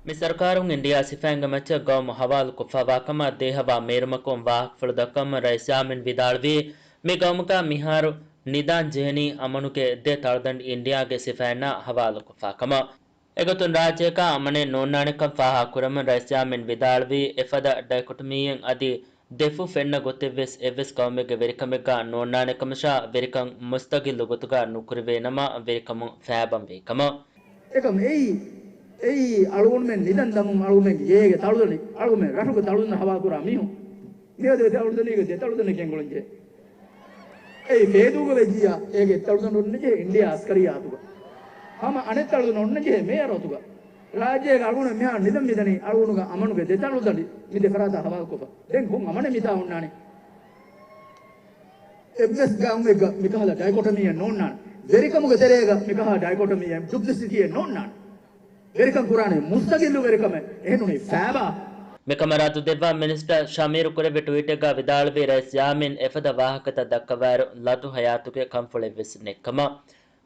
މި ސަރުކާރުން އިންޑިއާ ސިފައިންގެ މައްޗަށް ގައުމު ހަވާލުކޮށްފައިވާ ކަމަށް ދޭހަވާ މޭރުމަކުން ވާހަކަފުޅު ދައްކަވަމުން ރައީސް ޔާމީން ވިދާޅުވީ، މި ގައުމުގަ މިހާރު ނިދާން ޖެހެނީ އަމަނުގެ ދެ ތަޅުދަނޑި އިންޑިއާގެ ސިފައިންނާ ހަވާލުކޮށްފާ ކަމަށް. އެގޮތުން ރާއްޖޭގަ އަމަނެއް ނޯންނާނެކަން ފާހަގަކުރަމުން ރައީސް ޔާމީން ވިދާޅުވީ، އެފަދަ ޑައިކޮޓޮމީއެއް އަދި ދެފުށް ފެންނަ ގޮތެއްވެސް އެއްވެސް ގައުމެއްގެ ވެރިކަމެއްގަ ނޯންނާނެ ކަމަށާ، ވެރިކަން މުސްތަގިއްލު ގޮތުގަ ނުކުރެވޭނަމަ، ވެރިކަމުން ފައިބަންވީ ކަމަށް. އެކަމް އެއީ، އެއީ އަޅުގަނޑުމެން ނިދަން ދަމުން އަޅުގަނޑުމެންގެ ގޭގެ ތަޅުދަނޑި، އަޅުގަނޑުމެން ރަށުގެ ތަޅުދަނޑަށް ހަވާލުކުރާ މީހުން. މިއަދު އެ ތަޅުދަނޑީގެ ދެ ތަޅުދަނޑެއް ގެންގުޅެންޖެހޭ. އެއީ ފޭދޫގަ ވެއްޖިއްޔާ، އޭގެ އެއް ތަޅުދަނޑު އޮންނަންޖެހޭ އިންޑިއާ އަސްކަރިއްޔާތުގަ. ހަމަ އަނެއް ތަޅު ނޯންނަން ޖެހޭ މޭޔަރ އޮތުގަ. ރާއްޖޭގަ އަޅުގަނޑަށް މިހާރު ނިދަން މިދަނީ އަޅުގަނޑުގެ އަމަނުގެ ދެ ތަޅު ދަނޑި މި ދެ ފަރާތާ ހަވާލުކޮށްފަ. ދެން ކޮން އަމަނެއް މިތާ އޮންނާނީ؟ އެއްވެސް ގައުމެއްގަ މިކަހަލަ ޑައިކޮޓަމީއެއް ނޯންނާނެ. ވެރިކަމުގެ ތެރޭގަ މިކަހަލަ ޑައިކޮޓަމީއެއް ޑުޕްލިސިޓީއެއް ނޯންނާނެ. ވެރިކަން ކުރާނީ މުސްތަގިއްލު ވެރިކަމެއް. އެހެންނޫނީ ފައިބާ. މިކަމަށް ރައްދު ދެއްވާ މިނިސްޓަރ ޝަމީރު ކުރެއްވި ޓްވީޓެއްގަ ވިދާޅުވީ، ރައީސް ޔާމީން އެފަދަ ވާހަކަތައް ދައްކަވާއިރު ލަދު ހަޔާތުގެ ކަންފުޅެއްވެސް ނެތްކަމަށް.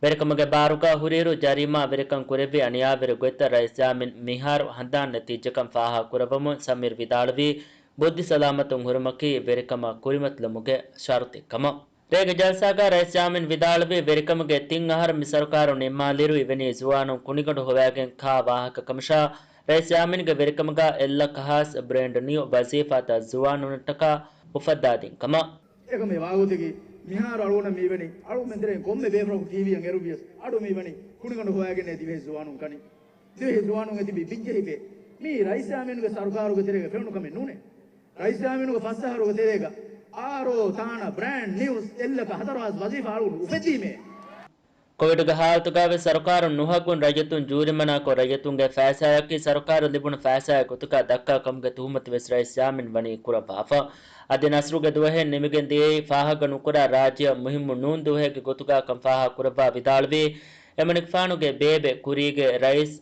ވެރިކަމުގެ ބާރުގަ ހުރިއިރު ޖަރީމާ ވެރިކަން ކުރެއްވި އަނިޔާވެރި ގޮތްތައް ރައީސް ޔާމީން މިހާރު ހަނދާން ނެތިއްޖެކަން ފާހަގަކުރައްވަމުން ޝަމީރު ވިދާޅުވީ، ބުއްދި ސަލާމަތުން ހުރުމަކީ ވެރިކަމާ ކުރިމަތިލުމުގެ ޝަރުތެއްކަމަށް. ރޭގެ ޖަލްސާގަ ރައީސް ޔާމީން ވިދާޅުވީ، ވެރިކަމުގެ ތިން އަހަރު މި ސަރުކާރު ނިންމާލިއިރު އިވެނީ ޒުވާނުން ކުނިގަނޑު ހޮވާގެން ކާ ވާހަކަ ކަމަށާ، ރައީސް ޔާމީންގެ ވެރިކަމުގަ އެއްލައްކަ ހާސް ބްރޭންޑް ނިއު ވަޒީފާތައް ޒުވާނުންނަށްޓަކާ އުފައްދާދިން ކަމަށް. އެކަމުގެ ވާގޮތަކީ، މިހާރު އަޅުގަނޑަށް މި އިވެނީ، އަޅުގަނޑުމެން ތެރެއިން ކޮންމެ ބޭފުޅަކު ޓީވީއަށް އެރުވިޔަސް، އަޑު މި އިވެނީ ކުނިގަނޑު ހޮވާގެންނޭ ދިވެހި ޒުވާނުން ކަނީ. ދިވެހި ޒުވާނުން އެ ތިބީ ބިންޖެހިފައި. މީ ރައީސް ޔާމީނުގެ ސަރުކާރުގެ ތެރޭގަ ފެނުނު ކަމެއް ނޫނޭ. ރައީސް ޔާމީނުގެ ފަސް އަހަރުގެ ތެރޭގަ އާރޯ، ތާނަ، ބްރޭންޑް ނިއުސް، އެއްލަކަ ހަތަރު ހާސް ވަޒީފާ އަޅުގަނޑު އުފެއްދީމޭ. ކޮވިޑުގެ ހާލަތުގަވެސް ސަރުކާރުން ނުހަގުން ރައްޔިތުން ޖޫރިމަނާކޮށް، ރައްޔިތުންގެ ފައިސާއަކީ ސަރުކާރު ލިބުނު ފައިސާއެއް ގޮތުގަ ދައްކާ ކަމުގެ ތުހުމަތުވެސް ރައީސް ޔާމީން ވަނީ ކުރައްވާފަ. އަދި ނަސްރުގެ ދުވަހެއް ނިމިގެން ދިޔައީ ފާހަގަ ނުކުރާ ރާއްޖެއަށް މުހިއްމު ނޫން ދުވަހެއްގެ ގޮތުގަ ކަން ފާހަގަ ކުރައްވާ ވިދާޅުވީ، އެމަނިކުފާނުގެ ބޭބެ ކުރީގެ ރައީސް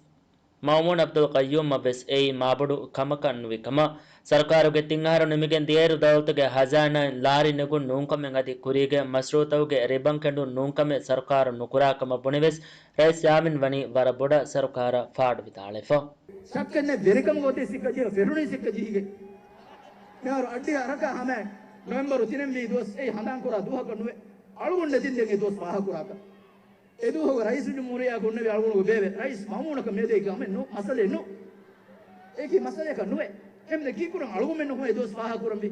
މައުމޫން އަބްދުލް ޤައްޔޫމަށްވެސް އެއީ މާބޮޑު ކަމަކަށް ނުވި ކަމަށް. ސަރުކާރުގެ ތިން އަހަރު ނިމިގެން ދިޔައިރު ދައުލަތުގެ ހަޒާނާއިން ލާރި ނެގުން ނޫންކަމެއް އަދި ކުރީގެ މަޝްރޫއުތަކުގެ ރިބަން ކެނޑުން ނޫންކަމެއް ސަރުކާރުން ނުކުރާ ކަމަށް ބުނެވެސް، ރައީސް ޔާމީން ވަނީ ވަރަށް ބޮޑަށް ސަރުކާރަށް ފާޑު ވިދާޅެފަ. ޝައްކެއްނެތް ވެރިކަމުގެ އޮތީ ސިއްކަ ޖެހި، ފެށުނީ ސިއްކަ ޖެހިގެން. މިހާރު އައްޑިހަ އަރަކާ ހަމައިން ނޮވެމްބަރު ތިނެއްވީ ދުވަސް އެއީ ހަނދާންކުރާ ދުވަހަކަށް ނުވޭ. އަޅުގަނޑު ދެތިން ދެން އެ ދުވަސް ފާހަގަކުރާކަށް. އެދުވަހުގަ ރައީސުލްޖުމްހޫރިއްޔާ ހުންނެވި އަޅުގަނޑުގެ ބޭބެ ރައީސް މައުމޫނަކަށް މިއަދައި ކަމެއް ނޫ، މައްސަލައެއް ނޫ. އެކި މައްސަލައަކަށް ނުވޭ. އެހެންވެ ކީކުރަން އަޅުގަނޑުމެންނަކު އެ ދުވަސް ފާހަގަކުރަންވީ.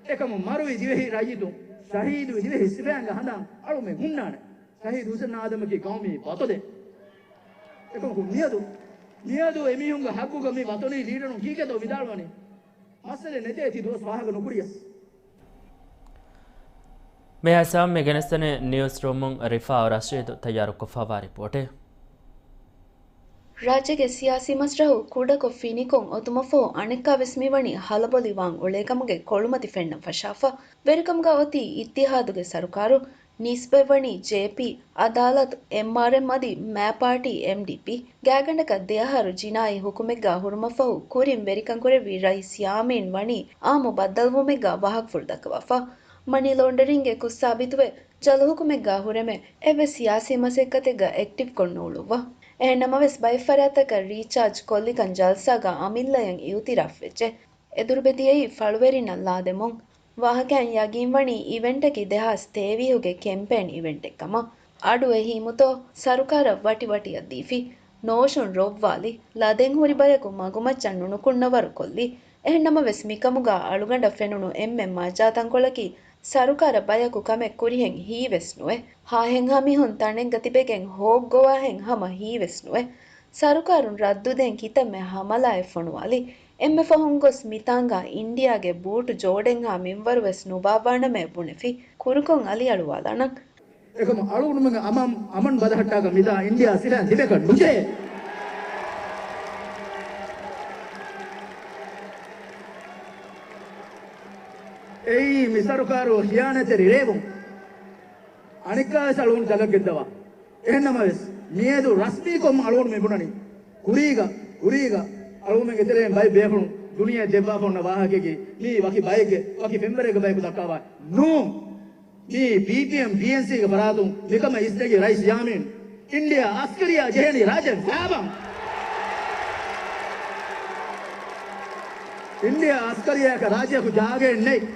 އެކަމު މަރުވި ދިވެހި ރައްޔިތުން، ޝަހީދުވި ދިވެހި ސިފައިންގެ ހަނދާން އަޅުގަނޑުމެން ހުންނާނެ. ޝަހީދު ހުސެން އާދަމަކީ ގައުމީ ބަތޮލެއް. އެކަމަކު މިއަދު، މިއަދު އެމީހުންގެ ހައްގުގަ މި ވަތަނީ ލީޑަރުން ކީކޭތޯ ވިދާޅުވަނީ؟ މައްސަލައެއް ނެތޭ ތި ދުވަސް ފާހަގަ ނުކުރިޔަސް. މިހާ ސާމް މި ގެނެސްދެނީ ނިއުސް ރޫމުން ރިފާ ރަޝީދު ތައްޔާރުކޮށްފައިވާ ރިޕޯޓެއް. ރާއްޖޭގެ ސިޔާސީ މަސްރަހު ކުޑަކޮށް ފިނިކޮށް އޮތުމަށްފަހު އަނެއްކާވެސް މިވަނީ ހަލަބޮލި ވާން އުޅޭކަމުގެ ކޮޅުމަތި ފެންނަން ފަށާފަ. ވެރިކަމުގަ އޮތީ އިއްތިހާދުގެ ސަރުކާރު. ނިސްބަތްވަނީ ޖޭޕީ، އަދާލަތު، އެމްއާރްއެމް އަދި މާ ޕާޓީ، އެމްޑީޕީ. ގާތްގަނޑަކަށް ދެއަހަރު ޖިނާއީ ހުކުމެއްގަ ހުރުމަށްފަހު ކުރިން ވެރިކަން ކުރެއްވި ރައީސް ޔާމީން ވަނީ އާއްމު ބައްދަލުވުމެއްގަ ވާހަކަފުޅު ދައްކަވާފަ. މަނީ ލޯންޑަރިންގެ ކުށް ސާބިތުވެ، ޖަލު ހުކުމެއްގަ ހުރެމެ އެއްވެސް ސިޔާސީ މަސައްކަތެއްގަ އެކްޓިވްކޮށް ނޫޅުއްވާ. އެހެންނަމަވެސް، ބައެއް ފަރާތްތަކަށް ރީޗާޖް ކޮށްލިކަން ޖަލްސާގަ އަމިއްލަޔަށް އިއުތިރާފްވެއްޖެ. އެދުރުބެ ދިޔައީ ފަޅުވެރިންނަށް ލާދެމުން. ވާހަކައިން ޔަގީންވަނީ އިވެންޓަކީ ދެހާސް ތޭވީހުގެ ކެމްޕޭން އިވެންޓެއް ކަމަށް. އަޑު އެހީމުތޯ ސަރުކާރަށް ވަޓިވަޓިއަށް ދީފި. ނޯޝުން ރޮއްވާލި. ލަދެން ހުރި ބަޔަކު މަގުމައްޗަށް ނުނުކުންނަވަރު ކޮށްލި. އެހެންނަމަވެސް، މިކަމުގަ އަޅުގަނޑަށް ފެނުނު އެންމެ މަޖާ ތަންކޮޅަކީ، ސަރުކާރަށް ބަޔަކު ކަމެއް ކުރިހެން ހީވެސް ނުވޭ. ހާހެންހާ މީހުން ތަނެއްގަ ތިބެގެން ހޯއްގޮވާހެން ހަމަ ހީވެސް ނުވޭ. ސަރުކާރުން ރައްދުދޭން ކިތަންމެ ހަމަލާއެއް ފޮނުވާލި. އެންމެ ފަހުން ގޮސް މިތާނގަ އިންޑިއާގެ ބޫޓު ޖޯޑެންހާ މިންވަރުވެސް ނުބާއްވާނަމޭ ބުނެފި. ކުރުކޮށް އަލިއަޅުވާލާނަން. އެކަމު އަޅުގަނޑުމެންގެ އަމަން، އަމަން ބަދަހައްޓާކަށް މިތާ އިންޑިއާ ސިފައިން ތިބޭކަށް ނުޖެހޭ. އެއީ މި ސަރުކާރު ޚިޔާނަތްތެރި ރޭވުން. އަނެއްކާވެސް އަޅުގަނޑު ޖަލަށް ގެންދަވާ. އެހެންނަމަވެސް، މިއަދު ރަސްމީކޮށް އަޅުގަނޑު މި ބުނަނީ. ކުރީގަ، ކުރީގަ އަޅުގަނޑުމެންގެ ތެރެއިން ބައެއް ބޭފުޅުން ދުނިޔެ ދެއްވާފަ އޮންނަ ވާހަކައަކީ، މީ ވަކި ބައެއްގެ، ވަކި ފެންވަރެއްގެ ބަޔަކު ދައްކާ ވާހަކަ ނޫން. މީ ޕީޕީއެމް ޕީއެންސީގެ ފަރާތުން މިކަމަށް އިސްނެގި ރައީސް ޔާމީން އިންޑިއާ އަސްކަރިއްޔާ ޖެހޭނީ ރާއްޖޭން ފައިބަން. އިންޑިއާ އަސްކަރިއްޔާއަކަށް ރާއްޖެއަކު ޖާގައެއް ނެތް.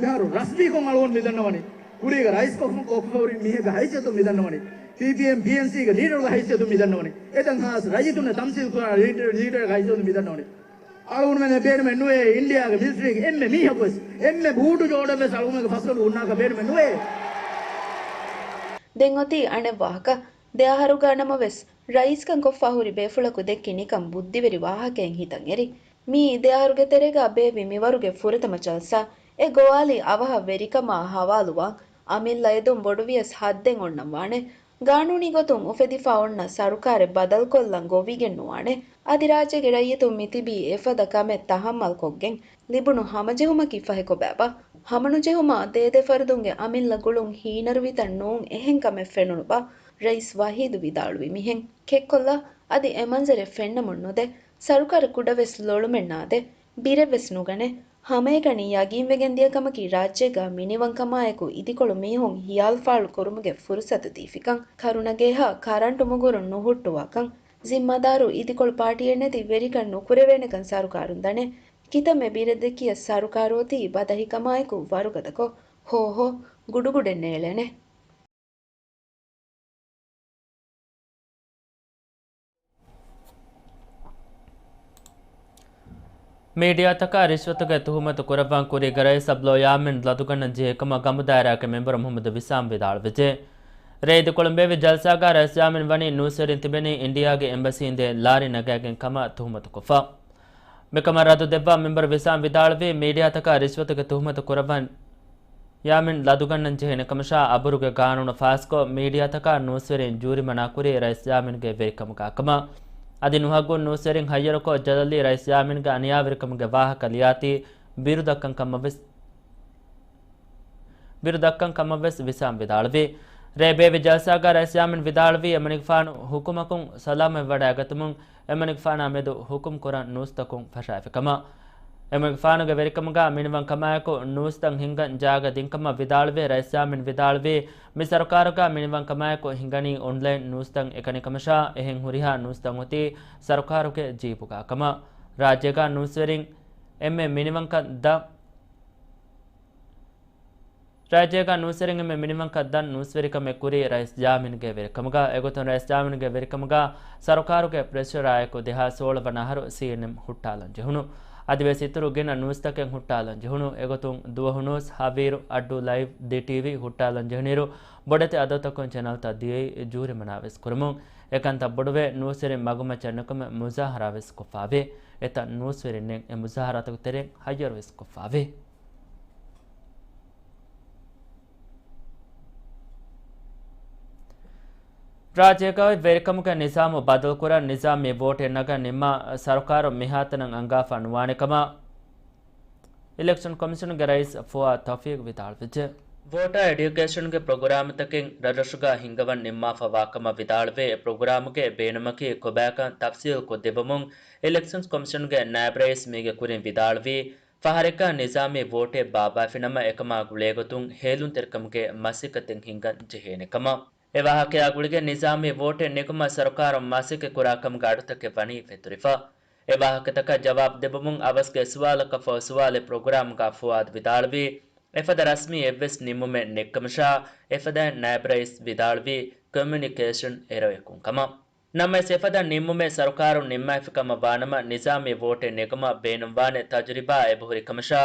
މިހާރު ރަސްމީކޮށް އަޅުގަނޑު މި ދަންނަވަނީ. ކުރީގަ ރައީސް ކޮށްފަ، ކޮށްފަ ހުރި މީހެއްގެ ހައިސިއްޔަތުން މި ދަންނަވަނީ. ޕީޕީއެމް ޕީއެންސީގެ ލީޑަރުގެ ހައިސިއްޔަތުން މި ދަންނަވަނީ. އެތަން ހާސް ރައްޔިތުންނަށް ތަމްސީލް ކުރާ ލީޑަރ، ލީޑަރުގެ ހައިސިއްޔަތުން މި ދަންނަވަނީ. އަޅުގަނޑުމެންނަށް ބޭނުމެއް ނުވޭ އިންޑިއާގެ މިލިޓަރީގެ އެންމެ މީހަކުވެސް، އެންމެ ބޫޓު ޖޯޑަށްވެސް އަޅުގަނޑުގެ ފަސްގަނޑު ހުންނާކަށް ބޭނުމެއް ނުވޭ. ދެން އޮތީ އަނެއް ވާހަކަ. ދެ އަހަރުގަ ނަމަވެސް، ރައީސްކަން ކޮށްފަ ހުރި ބޭފުޅަކު ދެއްކި ނިކަން ބުއްދިވެރި ވާހަކައެއް ހިތަށް އެރި. މިއީ ދެ އަހަރުގެ ތެރޭގަ ބޭއްވި މިވަރުގެ ފުރަތަމަ ޖަލްސާ. އެ ގޮވާލީ އަވަހަށް ވެރިކަމާ ހަވާލުވާން. އަމިއްލަ އެދުން ބޮޑުވިޔަސް ހައްދެއް އޮންނަން ވާނެ. ގާނޫނީ ގޮތުން އުފެދިފަ އޮންނަ ސަރުކާރެއް ބަދަލުކޮށްލަން ގޮވިގެން ނުވާނެ. އަދި ރާއްޖޭގެ ރައްޔިތުން މިތިބީ އެފަދަ ކަމެއް ތަހައްމަލްކޮށްގެން. ލިބުނު ހަމަޖެހުމަކީ ފަހެކޮބާބާ؟ ހަމަނުޖެހުމާ ދޭދޭ ފަރުދުންގެ އަމިއްލަ ގުޅުން ހީނަރުވިތަން ނޫން އެހެން ކަމެއް ފެނުނުބާ؟ ރައީސް ވަހީދު ވިދާޅުވި މިހެން. ކެއްކޮށްލާ، އަދި އެ މަންޒަރެއް ފެންނަމުން ނުދޭ. ސަރުކާރަށް ކުޑަވެސް ލޮޅުމެއް ނާދޭ. ބިރެއްވެސް ނުގަނޭ. ހަމައެކަނި ޔަގީންވެގެން ދިޔަ ކަމަކީ ރާއްޖޭގަ މިނިވަންކަމާއެކު އިދިކޮޅު މީހުން ހިޔާލުފާޅު ކުރުމުގެ ފުރުސަތު ދީފިކަން، ކަރުނަގޭހާ ކަރަންޓު މުގުރުން ނުހުއްޓުވާކަން، ޒިންމާދާރު އިދިކޮޅު ޕާޓީއެއް ނެތި ވެރިކަން ނުކުރެވޭނެކަން ސަރުކާރުން ދަނޭ. ކިތަންމެ ބިރެއް ދެއްކިޔަސް ސަރުކާރު އޮތީ ބަދަހިކަމާއެކު ވަރުގަދަކޮށް. ހޯ ހޯ، ގުޑުގުޑެއް ނޭޅޭނެ. މީޑިއާތަކާ ރިޝްވަތުގެ ތުހުމަތު ކުރައްވާން ކުރީގެ ރައީސް އަބްދުﷲ ޔާމީން ލަދުގަންނަން ޖެހޭ ކަމަށް ގަމު ދާއިރާގެ މެމްބަރު މުހައްމަދު ވިސާމް ވިދާޅުވެއްޖެ. ރޭދިކޮޅު ބޭއްވި ޖަލްސާގަ ރައީސް ޔާމީން ވަނީ ނޫސްވެރިން ތިބެނީ އިންޑިއާގެ އެމްބަސީން ދޭ ލާރި ނަގާގެން ކަމަށް ތުހުމަތުކޮށްފަ. މިކަމަށް ރައްދު ދެއްވާ މެމްބަރު ވިސާމް ވިދާޅުވީ، މީޑިއާތަކާ ރިޝްވަތުގެ ތުހުމަތު ކުރައްވަން ޔާމީން ލަދުގަންނަން ޖެހޭނެ ކަމަށާ، އަބުރުގެ ގާނޫނު ފާސްކޮށް، މީޑިއާތަކާ ނޫސްވެރިން ޖޫރިމަނާ ކުރީ ރައީސް ޔާމީންގެ ވެރިކަމުގާ ކަމަށް. އަދި ނުހައްގުން ނޫސްވެރިން ހައްޔަރުކޮށް، ޖަލަލީ ރައީސް ޔާމީންގެ އަނިޔާވެރިކަމުގެ ވާހަކަ ލިޔާތީ، ބިރުދައްކަން ކަމަށްވެސް، ބިރުދައްކަން ކަމަށްވެސް ވިސާމް ވިދާޅުވީ. ރޭ ބޭއްވި ޖަލްސާގަ ރައީސް ޔާމީން ވިދާޅުވީ، އެމަނިކުފާނު ހުކުމަކުން ސަލާމަތްވަޑައިގަތުމުން، އެމަނިކުފާނާ މެދު ހުކުމް ކުރަން ނޫސްތަކުން ފަށާފި ކަމަށް. އެމަނިކުފާނުގެ ވެރިކަމުގަ މިނިވަންކަމާއެކު ނޫސްތައް ހިންގަން ޖާގަ ދިންކަމަށް ވިދާޅުވެ، ރައީސް ޔާމީން ވިދާޅުވީ، މި ސަރުކާރުގަ މިނިވަންކަމާއެކު ހިނގަނީ އޮންލައިން ނޫސްތައް އެކަނިކަމަށާ، އެހެން ހުރިހާ ނޫސްތައް އޮތީ ސަރުކާރުގެ ޖީބުގަ ކަމަށް. ރާއްޖޭގަ ނޫސްވެރިން އެންމެ މިނިވަންކަން ދަ ރާއްޖޭގަ ނޫސްވެރިން އެންމެ މިނިވަންކަން ދަން ނޫސްވެރިކަމެއް ކުރީ ރައީސް ޔާމީންގެ ވެރިކަމުގަ. އެގޮތުން ރައީސް ޔާމީންގެ ވެރިކަމުގަ ސަރުކާރުގެ ޕްރެޝަރާއެކު ދެހާސް ސޯޅަ ވަނަ އަހަރު ސީއެންއެމް ހުއްޓާލަން ޖެހުނު. އަދިވެސް އިތުރު ގިނަ ނޫސްތަކެއް ހުއްޓާލަން ޖެހުނު. އެގޮތުން ދުވަހު ނޫސް، ހަވީރު، އައްޑޫ ލައިވް، ދި ޓީވީ ހުއްޓާލަން ޖެހުނިއިރު، ބޮޑެތި އަދަދުތަކުން ޗެނަލްތައް ދިޔައީ ޖޫރިމަނާވެސް ކުރަމުން. އެކަންތައް ބޮޑުވެ، ނޫސްވެރިން މަގުމައްޗަށް ނުކުމެ މުޒާހަރާވެސް ކޮށްފާވޭ. އެތައް ނޫސްވެރިންނެއް އެ މުޒާހަރާތަކުގެ ތެރެއިން ހައްޔަރުވެސް ކޮށްފާވޭ. ރާއްޖޭގައި ވެރިކަމުގެ ނިޒާމު ބަދަލުކުރަން ނިޒާމީ ވޯޓެއް ނަގަން ނިންމާ ސަރުކާރު މިހާތަނަށް އަންގާފަ ނުވާނެ ކަމަށް އިލެކްޝަން ކޮމިޝަނުގެ ރައީސް ފުއާދު ތައުފީގު ވިދާޅުވެއްޖެ. ވޯޓާ އެޑިއުކޭޝަންގެ ޕްރޮގްރާމްތަކެއް ރަށްރަށުގަ ހިންގަވަން ނިންމާފަވާ ކަމަށް ވިދާޅުވެ، އެ ޕްރޮގްރާމުގެ ބޭނުމަކީ ކޮބާކަން ތަފްސީލްކޮށްދެއްވަމުން އިލެކްޝަންސް ކޮމިޝަނުގެ ނާއިބް ރައީސް މީގެ ކުރިން ވިދާޅުވީ، ފަހަރެއްގަ ނިޒާމީ ވޯޓެއް ބާއްވާފިނަމަ، އެކަމާ ގުޅޭގޮތުން ހޭލުންތެރިކަމުގެ މަސައްކަތެއް ހިންގަން ޖެހޭނެ ކަމަށް. އެ ވާހަކަޔާ ގުޅިގެން ނިޒާމީ ވޯޓެއް ނެގުމަށް ސަރުކާރުން މަސައްކަތް ކުރާ ކަމުގެ އަޑުތަކެއް ވަނީ ފެތުރިފަ. އެ ވާހަކަތަކަށް ޖަވާބު ދެއްވަމުން އަވަސްގެ ސުވާލަކަށް ފަހު ސުވާލެއް ޕްރޮގްރާމްގަ ފުއާދު ވިދާޅުވީ، އެފަދަ ރަސްމީ އެއްވެސް ނިންމުމެއް ނެތްކަމަށާ، އެފަދައިން ނާއިބް ރައީސް ވިދާޅުވީ، ކޮމިއުނިކޭޝަން އެރަރެއްކުން ކަމަށް. ނަމަވެސް އެފަދަ ނިންމުމެއް ސަރުކާރުން ނިންމާފިކަމަށް ވާނަމަ، ނިޒާމީ ވޯޓެއް ނެގުމަށް ބޭނުންވާނެ ތަޖުރިބާ އެބަހުރި ކަމަށާ،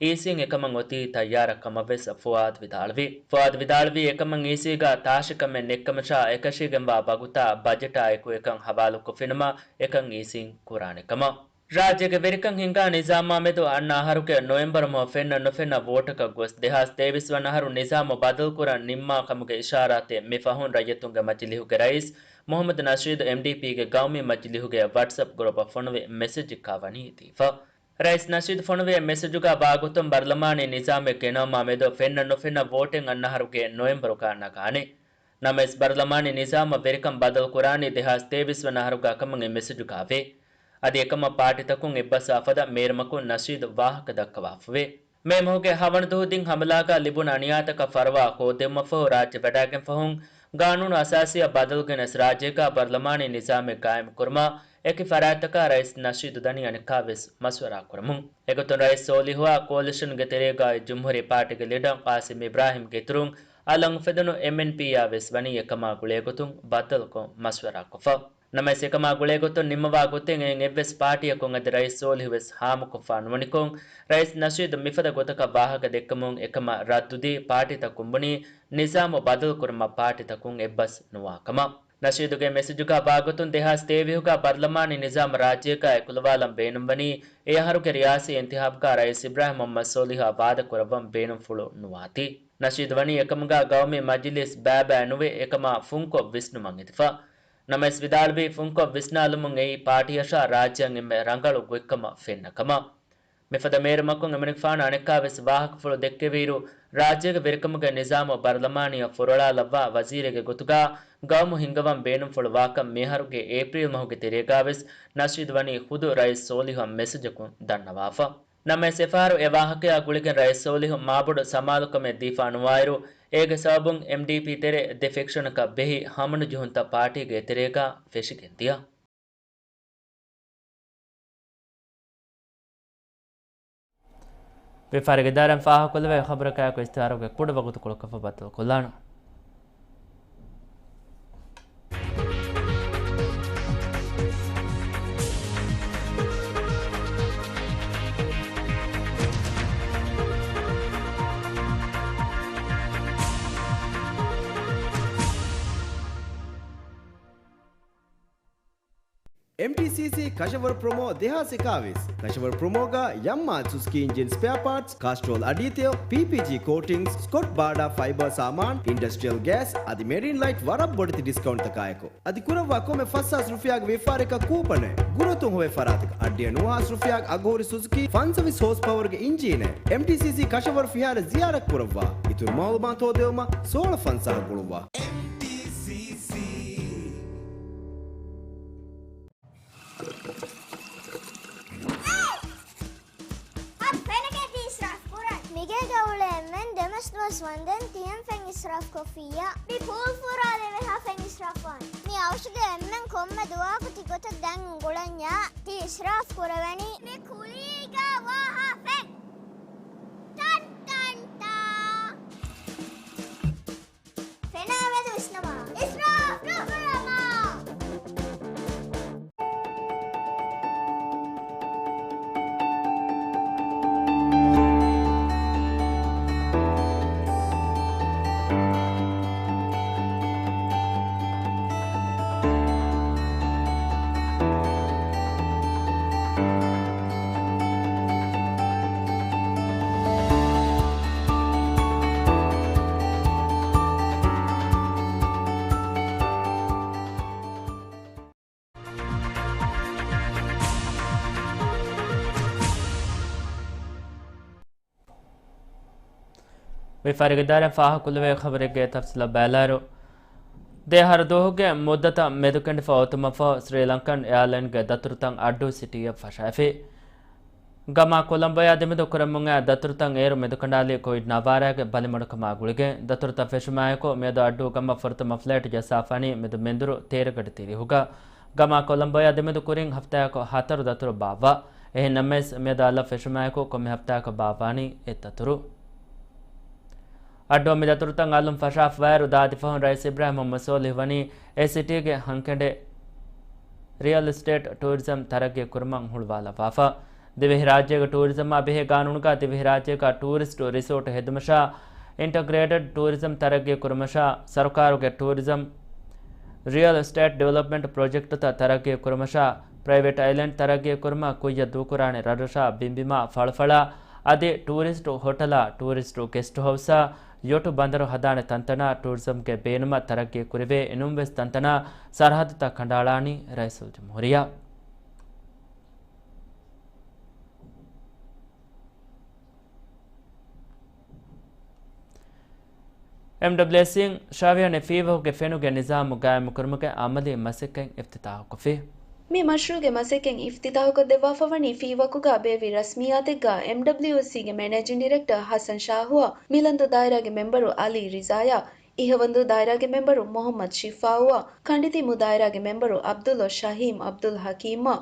އީސީން އެކަމަށް އޮތީ ތައްޔާރަށް ކަމަށްވެސް ފުއާދު ވިދާޅުވި. ފުއާދު ވިދާޅުވީ، އެކަމަށް އީސީގަ ތާށިކަމެއް ނެތްކަމަށާ، އެކަށީގެންވާ ވަގުތާ ބަޖެޓާއެކު އެކަން ހަވާލުކޮށްފިނަމަ، އެކަން އީސީން ކުރާނެ ކަމަށް. ރާއްޖޭގެ ވެރިކަން ހިންގާ ނިޒާމާ މެދު އަންނަ އަހަރުގެ ނޮވެމްބަރު މަހު ފެންނަ ނުފެންނަ ވޯޓަކަށް ގޮސް، ދެހާސް ތޭވީސް ވަނަ އަހަރު ނިޒާމު ބަދަލުކުރަން ނިންމާ ކަމުގެ އިޝާރާތެއް މި ފަހުން ރައްޔިތުންގެ މަޖިލީހުގެ ރައީސް މުހައްމަދު ނަޝީދު އެމްޑީޕީގެ ގައުމީ މަޖިލީހުގެ ވަޓްސްއެޕް ގްރޫޕަށް ފޮނުވި މެސެޖެއްގަ ވަނީ ދީފަ. ރައީސް ނަޝީދު ފޮނުވި މެސެޖުގަ ވާގޮތުން ބަރުލަމާނީ ނިޒާމެއް ގެނައުމާ މެދު ފެންނަ ނުފެންނަ ވޯޓެއް އަންނަ އަހަރުގެ ނޮވެމްބަރުގަ ނަގާނެ. ނަމަވެސް ބަރުލަމާނީ ނިޒާމަށް ވެރިކަން ބަދަލުކުރާނީ ދެހާސް ތޭވީސް ވަނަ އަހަރުގަ ކަމަށް އެ މެސެޖުގަ ވޭ. އަދި އެކަމަށް ޕާޓީތަކުން އެއްބަސްވާ ފަދަ މޭރުމަކުން ނަޝީދު ވާހަކަ ދައްކަވާފަވޭ. މޭ މަހުގެ ހަވަނަ ދުވަހު ދިން ހަމަލާގަ ލިބުނު އަނިޔާތަކަށް ފަރުވާ ކޯދެއްވުމަށްފަހު ރާއްޖެ ވަޑައިގެން ފަހުން، ގާނޫނު އަސާސީއަށް ބަދަލު ގެނެސް ރާއްޖޭގަ ބަރުލަމާނީ ނިޒާމެއް ގާއިމުކުރުމަށް އެކި ފަރާތްތަކާ ރައީސް ނަޝީދު ދަނީ އަނެއްކާވެސް މަޝްވަރާ ކުރަމުން. އެގޮތުން ރައީސް ސޯލިހުއާ ކޯލިޝަންގެ ތެރޭގައި ޖުމްހޫރީ ޕާޓީގެ ލީޑަރ ޤާސިމް އިބްރާހިމްގެ އިތުރުން އަލަށް އުފެދުނު އެމްއެންޕީއާ ވެސް ވަނީ އެކަމާ ގުޅޭގޮތުން ބައްދަލުކޮށް މަޝްވަރާކޮށްފަ. ނަމަވެސް އެކަމާ ގުޅޭގޮތުން ނިންމަވާ ގޮތެއް އެއިން އެއްވެސް ޕާޓީއަކުން އަދި ރައީސް ސޯލިހު ވެސް ހާމަކޮށްފަ ނުވަނިކޮށް، ރައީސް ނަޝީދު މިފަދަ ގޮތަކަށް ވާހަކަ ދެއްކެމުން އެކަމަށް ރައްދުދީ ޕާޓީތަކުން ބުނީ ނިޒާމު ބަދަލުކުރުމަށް ޕާޓީތަކުން އެއްބަސް ނުވާ ކަމަށް. ނަޝީދުގެ މެސެޖުގަ ވާގޮތުން ދެހާސް ތޭވީހުގަ ބަރުލަމާނީ ނިޒާމު ރާއްޖޭގަ އެކުލަވާލަން ބޭނުންވަނީ އެ އަހަރުގެ ރިޔާސީ އިންތިހާބުގަ ރައީސް އިބްރާހިމް މުހައްމަދު ސޯލިހަށް ވާދަކުރައްވަން ބޭނުންފުޅު ނުވާތީ. ނަޝީދު ވަނީ އެކަމުގަ ގައުމީ މަޖިލީސް ބައިބައި ނުވެ، އެކަމާ ފުންކޮށް ވިސްނުމަށް އެދިފަ. ނަމަވެސް ވިދާޅުވީ، ފުންކޮށް ވިސްނާލުމުން އެއީ ޕާޓީއަށާ ރާއްޖެއަށް އެންމެ ރަނގަޅު ގޮތްކަމަށް ފެންނަ ކަމަށް. މިފަދަ މޭރުމަކުން އެމަނިކުފާނު އަނެއްކާވެސް ވާހަކަފުޅު ދެއްކެވިއިރު، ރާއްޖޭގެ ވެރިކަމުގެ ނިޒާމު ބަރުލަމާނީއަށް ފުރޮޅާލައްވާ ވަޒީރެއްގެ ގޮތުގަ ގައުމު ހިންގަވަން ބޭނުންފުޅު ވާކަން މިއަހަރުގެ އޭޕްރީލް މަހުގެ ތެރޭގަވެސް ނަޝީދު ވަނީ ޚުދު ރައީސް ސޯލިހުއަށް މެސެޖަކުން ދަންނަވާފަ. ނަމަވެސް އެފަހަރު އެ ވާހަކަޔާ ގުޅިގެން ރައީސް ސޯލިހު މާބޮޑު ސަމާލުކަމެއް ދީފާ ނުވާއިރު، އޭގެ ސަބަބުން އެމްޑީޕީ ތެރޭ ދެ ފެކްޝަނަކަށް ބެހި ހަމަނުޖެހުންތައް ޕާޓީގެ އެތެރޭގަ ފެށިގެން ދިޔަ. ވިޔަފާރިގެ ދާއިރާއިން ފާހަގަކޮށްލެވޭ ޚަބަރަކާއެކު އިސްތިހާރުގެ ކުޑަ ވަގުތުކޮޅަކަށް ބައްދަލުކޮށްލާނަން. އެމްޓީސީސީ ކަށަވަރު ޕްރޮމޯ ދެހާސް އެކާވީސް. ކަށަވަރު ޕްރޮމޯގަ ޔަމްމާ ސުޒުކީ އިންޖިން ސްޕެއާ ޕާޓްސް، ކާސްޓްރޯލް އަޑިއެތެޔޮ، ޕީޕީޖީ ކޯޓިންގްސް، ސްކޮޓް ބާޑާ ފައިބާ ސާމާން، އިންޑަސްޓްރިއަލް ގޭސް އަދި މެރިން ލައިޓް ވަރަށް ބޮޑެތި ޑިސްކައުންޓްތަކާއެކު. އަދި ކުރައްވާ ކޮންމެ ފަސް ހާސް ރުފިޔާގެ ވިޔަފާރިއަކަށް ކޫޕަނެއް. ގުރަތުން ހޮވޭ ފަރާތަކަށް އައްޑިހަ ނުވަ ހާސް ރުފިޔާގެ އަގުހުރި ސުޒުކީ ފަންސަވީސް ހޯސް ޕަވަރުގެ އިންޖީނެއް. އެމްޓީސީސީ ކަށަވަރު ފިހާރަ ޒިޔާރަތް ކުރައްވާ. އިތުރު މައުލޫމާތު ހޯދެވުމަށް ސޯޅަ ފަންސާހަށް ގުޅުއްވާ. އަދި ފެނަކޭ ތި އިސްރާފް ކުރަން. މިގޭގަ އުޅޭ އެންމެން ދެމަސް ދުވަސް ވަންދެން ތިޔަން ފެން އިސްރާފް ކޮށްފިއްޔާ. މި ޕޫލް ފުރާލެވޭހާ ފެން އިސްރާފް ވާން. މި އަވަށުގެ އެންމެން ކޮންމެ ދުވަހަކު ތި ގޮތަށް ދެން އުނގުޅަންޏާ ތި އިސްރާފް ކުރެވެނީ. މި ކުލީގަ ވާހާ ފެން. ޓަން ޓަން ޓާ. ފެނާ މެދު ވިސްނަމާ. އިސްރާފް ނުކުރަމާ. ވިޔަފާރިގެ ދާއިރާއިން ފާހަގަކޮށްލެވޭ ޚަބަރެއްގެ ތަފްސީލަށް ބައިލާއިރު، ދެއަހަރު ދުވަހުގެ މުއްދަތަށް މެދުކެނޑިފަ އޮތުމަށްފަހު، ސްރީލަންކަން އެއާލައިންގެ ދަތުރުތައް އައްޑޫ ސިޓީއަށް ފަށައިފި. ގަމާ ކޮލަމްބޯއާ ދެމެދު ކުރަމުން އައި ދަތުރުތައް އޭރު މެދުކަނޑާލީ ކޮވިޑް ނަވާރައިގެ ބަލިމަޑުކަމާ ގުޅިގެން. ދަތުރުތައް ފެށުމާއެކު، މިއަދު އައްޑޫ ގަމަށް ފުރަތަމަ ފްލައިޓް ޖައްސާފާނީ މެދު މެންދުރު ތޭރަގަޑި ތިރީހުގަ. ގަމާ ކޮލަމްބޯއާ ދެމެދު ކުރިން ހަފްތާއަކު ހަތަރު ދަތުރު ބާއްވާ. އެހެން ނަމަވެސް، މިއަދު އަލަށް ފެށުމާއެކު ކޮންމެ ހަފްތާއަކަށް ބާއްވާނީ އެއް ދަތުރު. އައްޑޫ މި ދަތުރުތައް އަލުން ފަށާފަވާއިރު، ދާދި ފަހުން ރައީސް އިބްރާހިމް މުހައްމަދު ސޯލިހު ވަނީ އެ ސިޓީގެ ހަންކެނޑެއް ރިއަލް އެސްޓޭޓް ޓޫރިޒަމް ތަރައްގީ ކުރުމަށް ހުޅުވާލައްވާފަ. ދިވެހިރާއްޖޭގެ ޓޫރިޒަމާ ބެހޭ ގާނޫނުގަ ދިވެހިރާއްޖޭގަ ޓޫރިސްޓު ރިސޯޓް ހެދުމަށާ، އިންޓަގްރޭޓެޑް ޓޫރިޒަމް ތަރައްގީ ކުރުމަށާ، ސަރުކާރުގެ ޓޫރިޒަމް، ރިއަލް އެސްޓޭޓް ޑިވެލޮޕްމަންޓް ޕްރޮޖެކްޓުތައް ތަރައްގީ ކުރުމަށާ، ޕްރައިވެޓް އައިލެންޑް ތަރައްގީ ކުރުމަށް ކުއްޔަށް ދޫކުރާނެ ރަށްރަށާ، ބިންބިމާ، ފަޅަފަޅާ އަދި ޓޫރިސްޓު ހޮޓަލާ، ޓޫރިސްޓު ގެސްޓް ހައުސްއާ، ޔޮޓު ބަނދަރު ހަދާނެ ތަންތަނާ، ޓޫރިޒަމްގެ ބޭނުމަށް ތަރައްގީ ކުރެވޭ އެނޫންވެސް ތަންތަނާ ސަރަހައްދުތައް ކަނޑައަޅާނީ ރައީސުލްޖުމްހޫރިއްޔާ. އެމްޑަބްލިއުއެސްސީން ޝާވިޔާނެ ފީވަކުގެ ފެނުގެ ނިޒާމު ގާއިމުކުރުމުގެ އަމަލީ މަސައްކަތް އިފްތިތާހުކޮށްފި. މި މަޝްރޫޢުގެ މަސައްކަތް އިފްތިތާހުކޮށްދެއްވާފަ ވަނީ ފީވަކުގަ ބޭއްވި ރަސްމިއްޔާތެއްގަ އެމްޑަބްލިއުއެސްސީގެ މެނޭޖިން ޑިރެކްޓަރ ހަސަން ޝާހުއާ، މިލަންދޫ ދާއިރާގެ މެމްބަރު އަލީ ރިޒާޔާ، އިހަވަންދޫ ދާއިރާގެ މެމްބަރު މުހައްމަދު ޝިފާއުއާ، ކަނޑިތީމު ދާއިރާގެ މެމްބަރު އަބްދުﷲ ޝަހީމް އަބްދުލް ޙަކީމްއާ،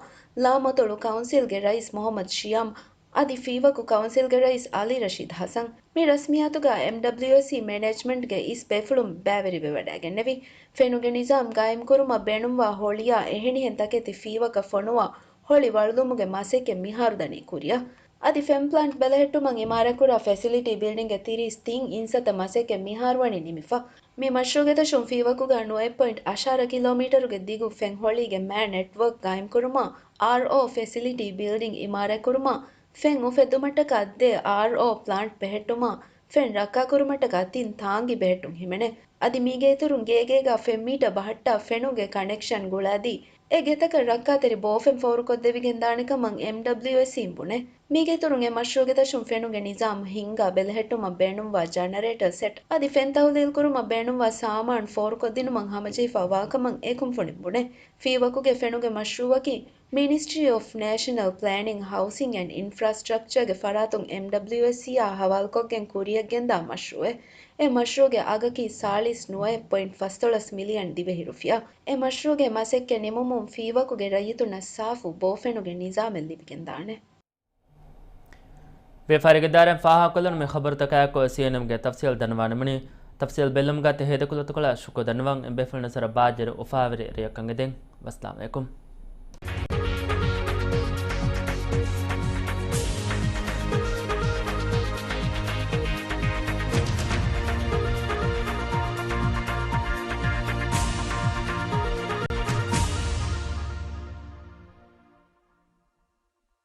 ލާމަތޮޅު ކައުންސިލްގެ ރައީސް މުހައްމަދު ޝިޔާމް، އަދި ފީވަކު ކައުންސިލްގެ ރައީސް އަލީ ރަޝީދު ހަސަން. މި ރަސްމިއްޔާތުގަ އެމްޑަބްލިއުއެސްސީ މެނޭޖްމަންޓްގެ އިސް ބޭފުޅުން ބައިވެރިވެވަޑައިގެންނެވި. ފެނުގެ ނިޒާމް ގާއިމްކުރުމަށް ބޭނުންވާ ހޮޅިއާ އެހެނިހެން ތަކެތި ފީވަކަށް ފޮނުވާ ހޮޅި ވަޅުލުމުގެ މަސައްކަތް މިހާރު ދަނީ ކުރިއަށް. އަދި ފެން ޕްލާންޓް ބެލެހެއްޓުމަށް އިމާރާތްކުރާ ފެސިލިޓީ ބިލްޑިންގެ ތިރީސް ތިން އިންސަތަ މަސައްކަތް މިހާރު ވަނީ ނިމިފަ. މި މަޝްރޫޢުގެ ދަށުން ފީވަކުގަ ނުވައެއް ޕޮއިންޓް އަށާރަ ކިލޯމީޓަރުގެ ދިގު ފެން ހޮޅީގެ މޭ ނެޓްވޯކް ގާއިމްކުރުމާ، އާރްއޯ ފެސިލިޓީ ބިލްޑިން އިމާރާތްކުރުމާ، ފެން އުފެއްދުމަށްޓަކާ ދެ އާރްއޯ ޕްލާންޓް ބެހެއްޓުމާ، ފެން ރައްކާކުރުމަށްޓަކާ ތިން ތާނގި ބެހެއްޓުން ހިމެނޭ. އަދި މީގެ އިތުރުން ގޭގޭގަ ފެން މީޓަ ބަހައްޓާ ފެނުގެ ކަނެކްޝަން ގުޅާދީ، އެ ގެތަކަށް ރައްކާތެރި ބޯފެން ފޯރުކޮށްދެވިގެންދާނެ ކަމަށް އެމްޑަބްލިއުއެސް އިނބުނެ. މީގެ އިތުރުން އެ މަޝްރޫގެ ދަށުން ފެނުގެ ނިޒާމް ހިންގާ ބެލެހެއްޓުމަށް ބޭނުންވާ ޖަނަރޭޓަރ ސެޓް އަދި ފެން ތަހުލީލްކުރުމަށް ބޭނުންވާ ސާމާން ފޯރުކޮށްދިނުމަށް ހަމަޖެހިފަ ވާކަމަށް އެ ކުންފުނިން ބުނެ. ފީވަކުގެ ފެނުގެ މަޝްރޫއަކީ މިނިސްޓްރީ އޮފް ނޭޝަނަލް ޕްލޭނިން، ހައުސިން އެންޑް އިންފްރާސްޓްރަކްޗާގެ ފަރާތުން އެމްޑަބްލިއުއެސްސީއާ ހަވާލުކޮށްގެން ކުރިޔަށްގެންދާ މަޝްރޫއެއް. އެ މަޝްރޫގެ އަގަކީ ސާޅީސް ނުވައެއް ޕޮއިންޓް ފަސްދޮޅަސް މިލިއަން ދިވެހި ރުފިޔާ. އެ މަޝްރޫގެ މަސައްކަތް ނިމުމުން ފީވަކުގެ ރައްޔިތުންނަށް ސާފު ބޯފެނުގެ ނިޒާމެއް ލިބިގެންދާނެ. ވިޔަފާރިގެ ދާއިރާއިން ފާހަގަކޮށްލުނު މި ޚަބަރުތަކާއެކު ސީއެންއެމްގެ ތަފްސީލް ދަންނަވާނަމުނީ، ތަފްސީލް ބެއްލުމުގަ ތެހޭ ދެކޮޅުތަކުޅަ ޝުކުރު ދަންނަވަން. ބޭފުޅުންނަށް ސަރަ ބާއްޖަވެރި އުފާވެރި ރެއަކަށް އެދެން. ވައްސަލާމް އަލައިކުމް.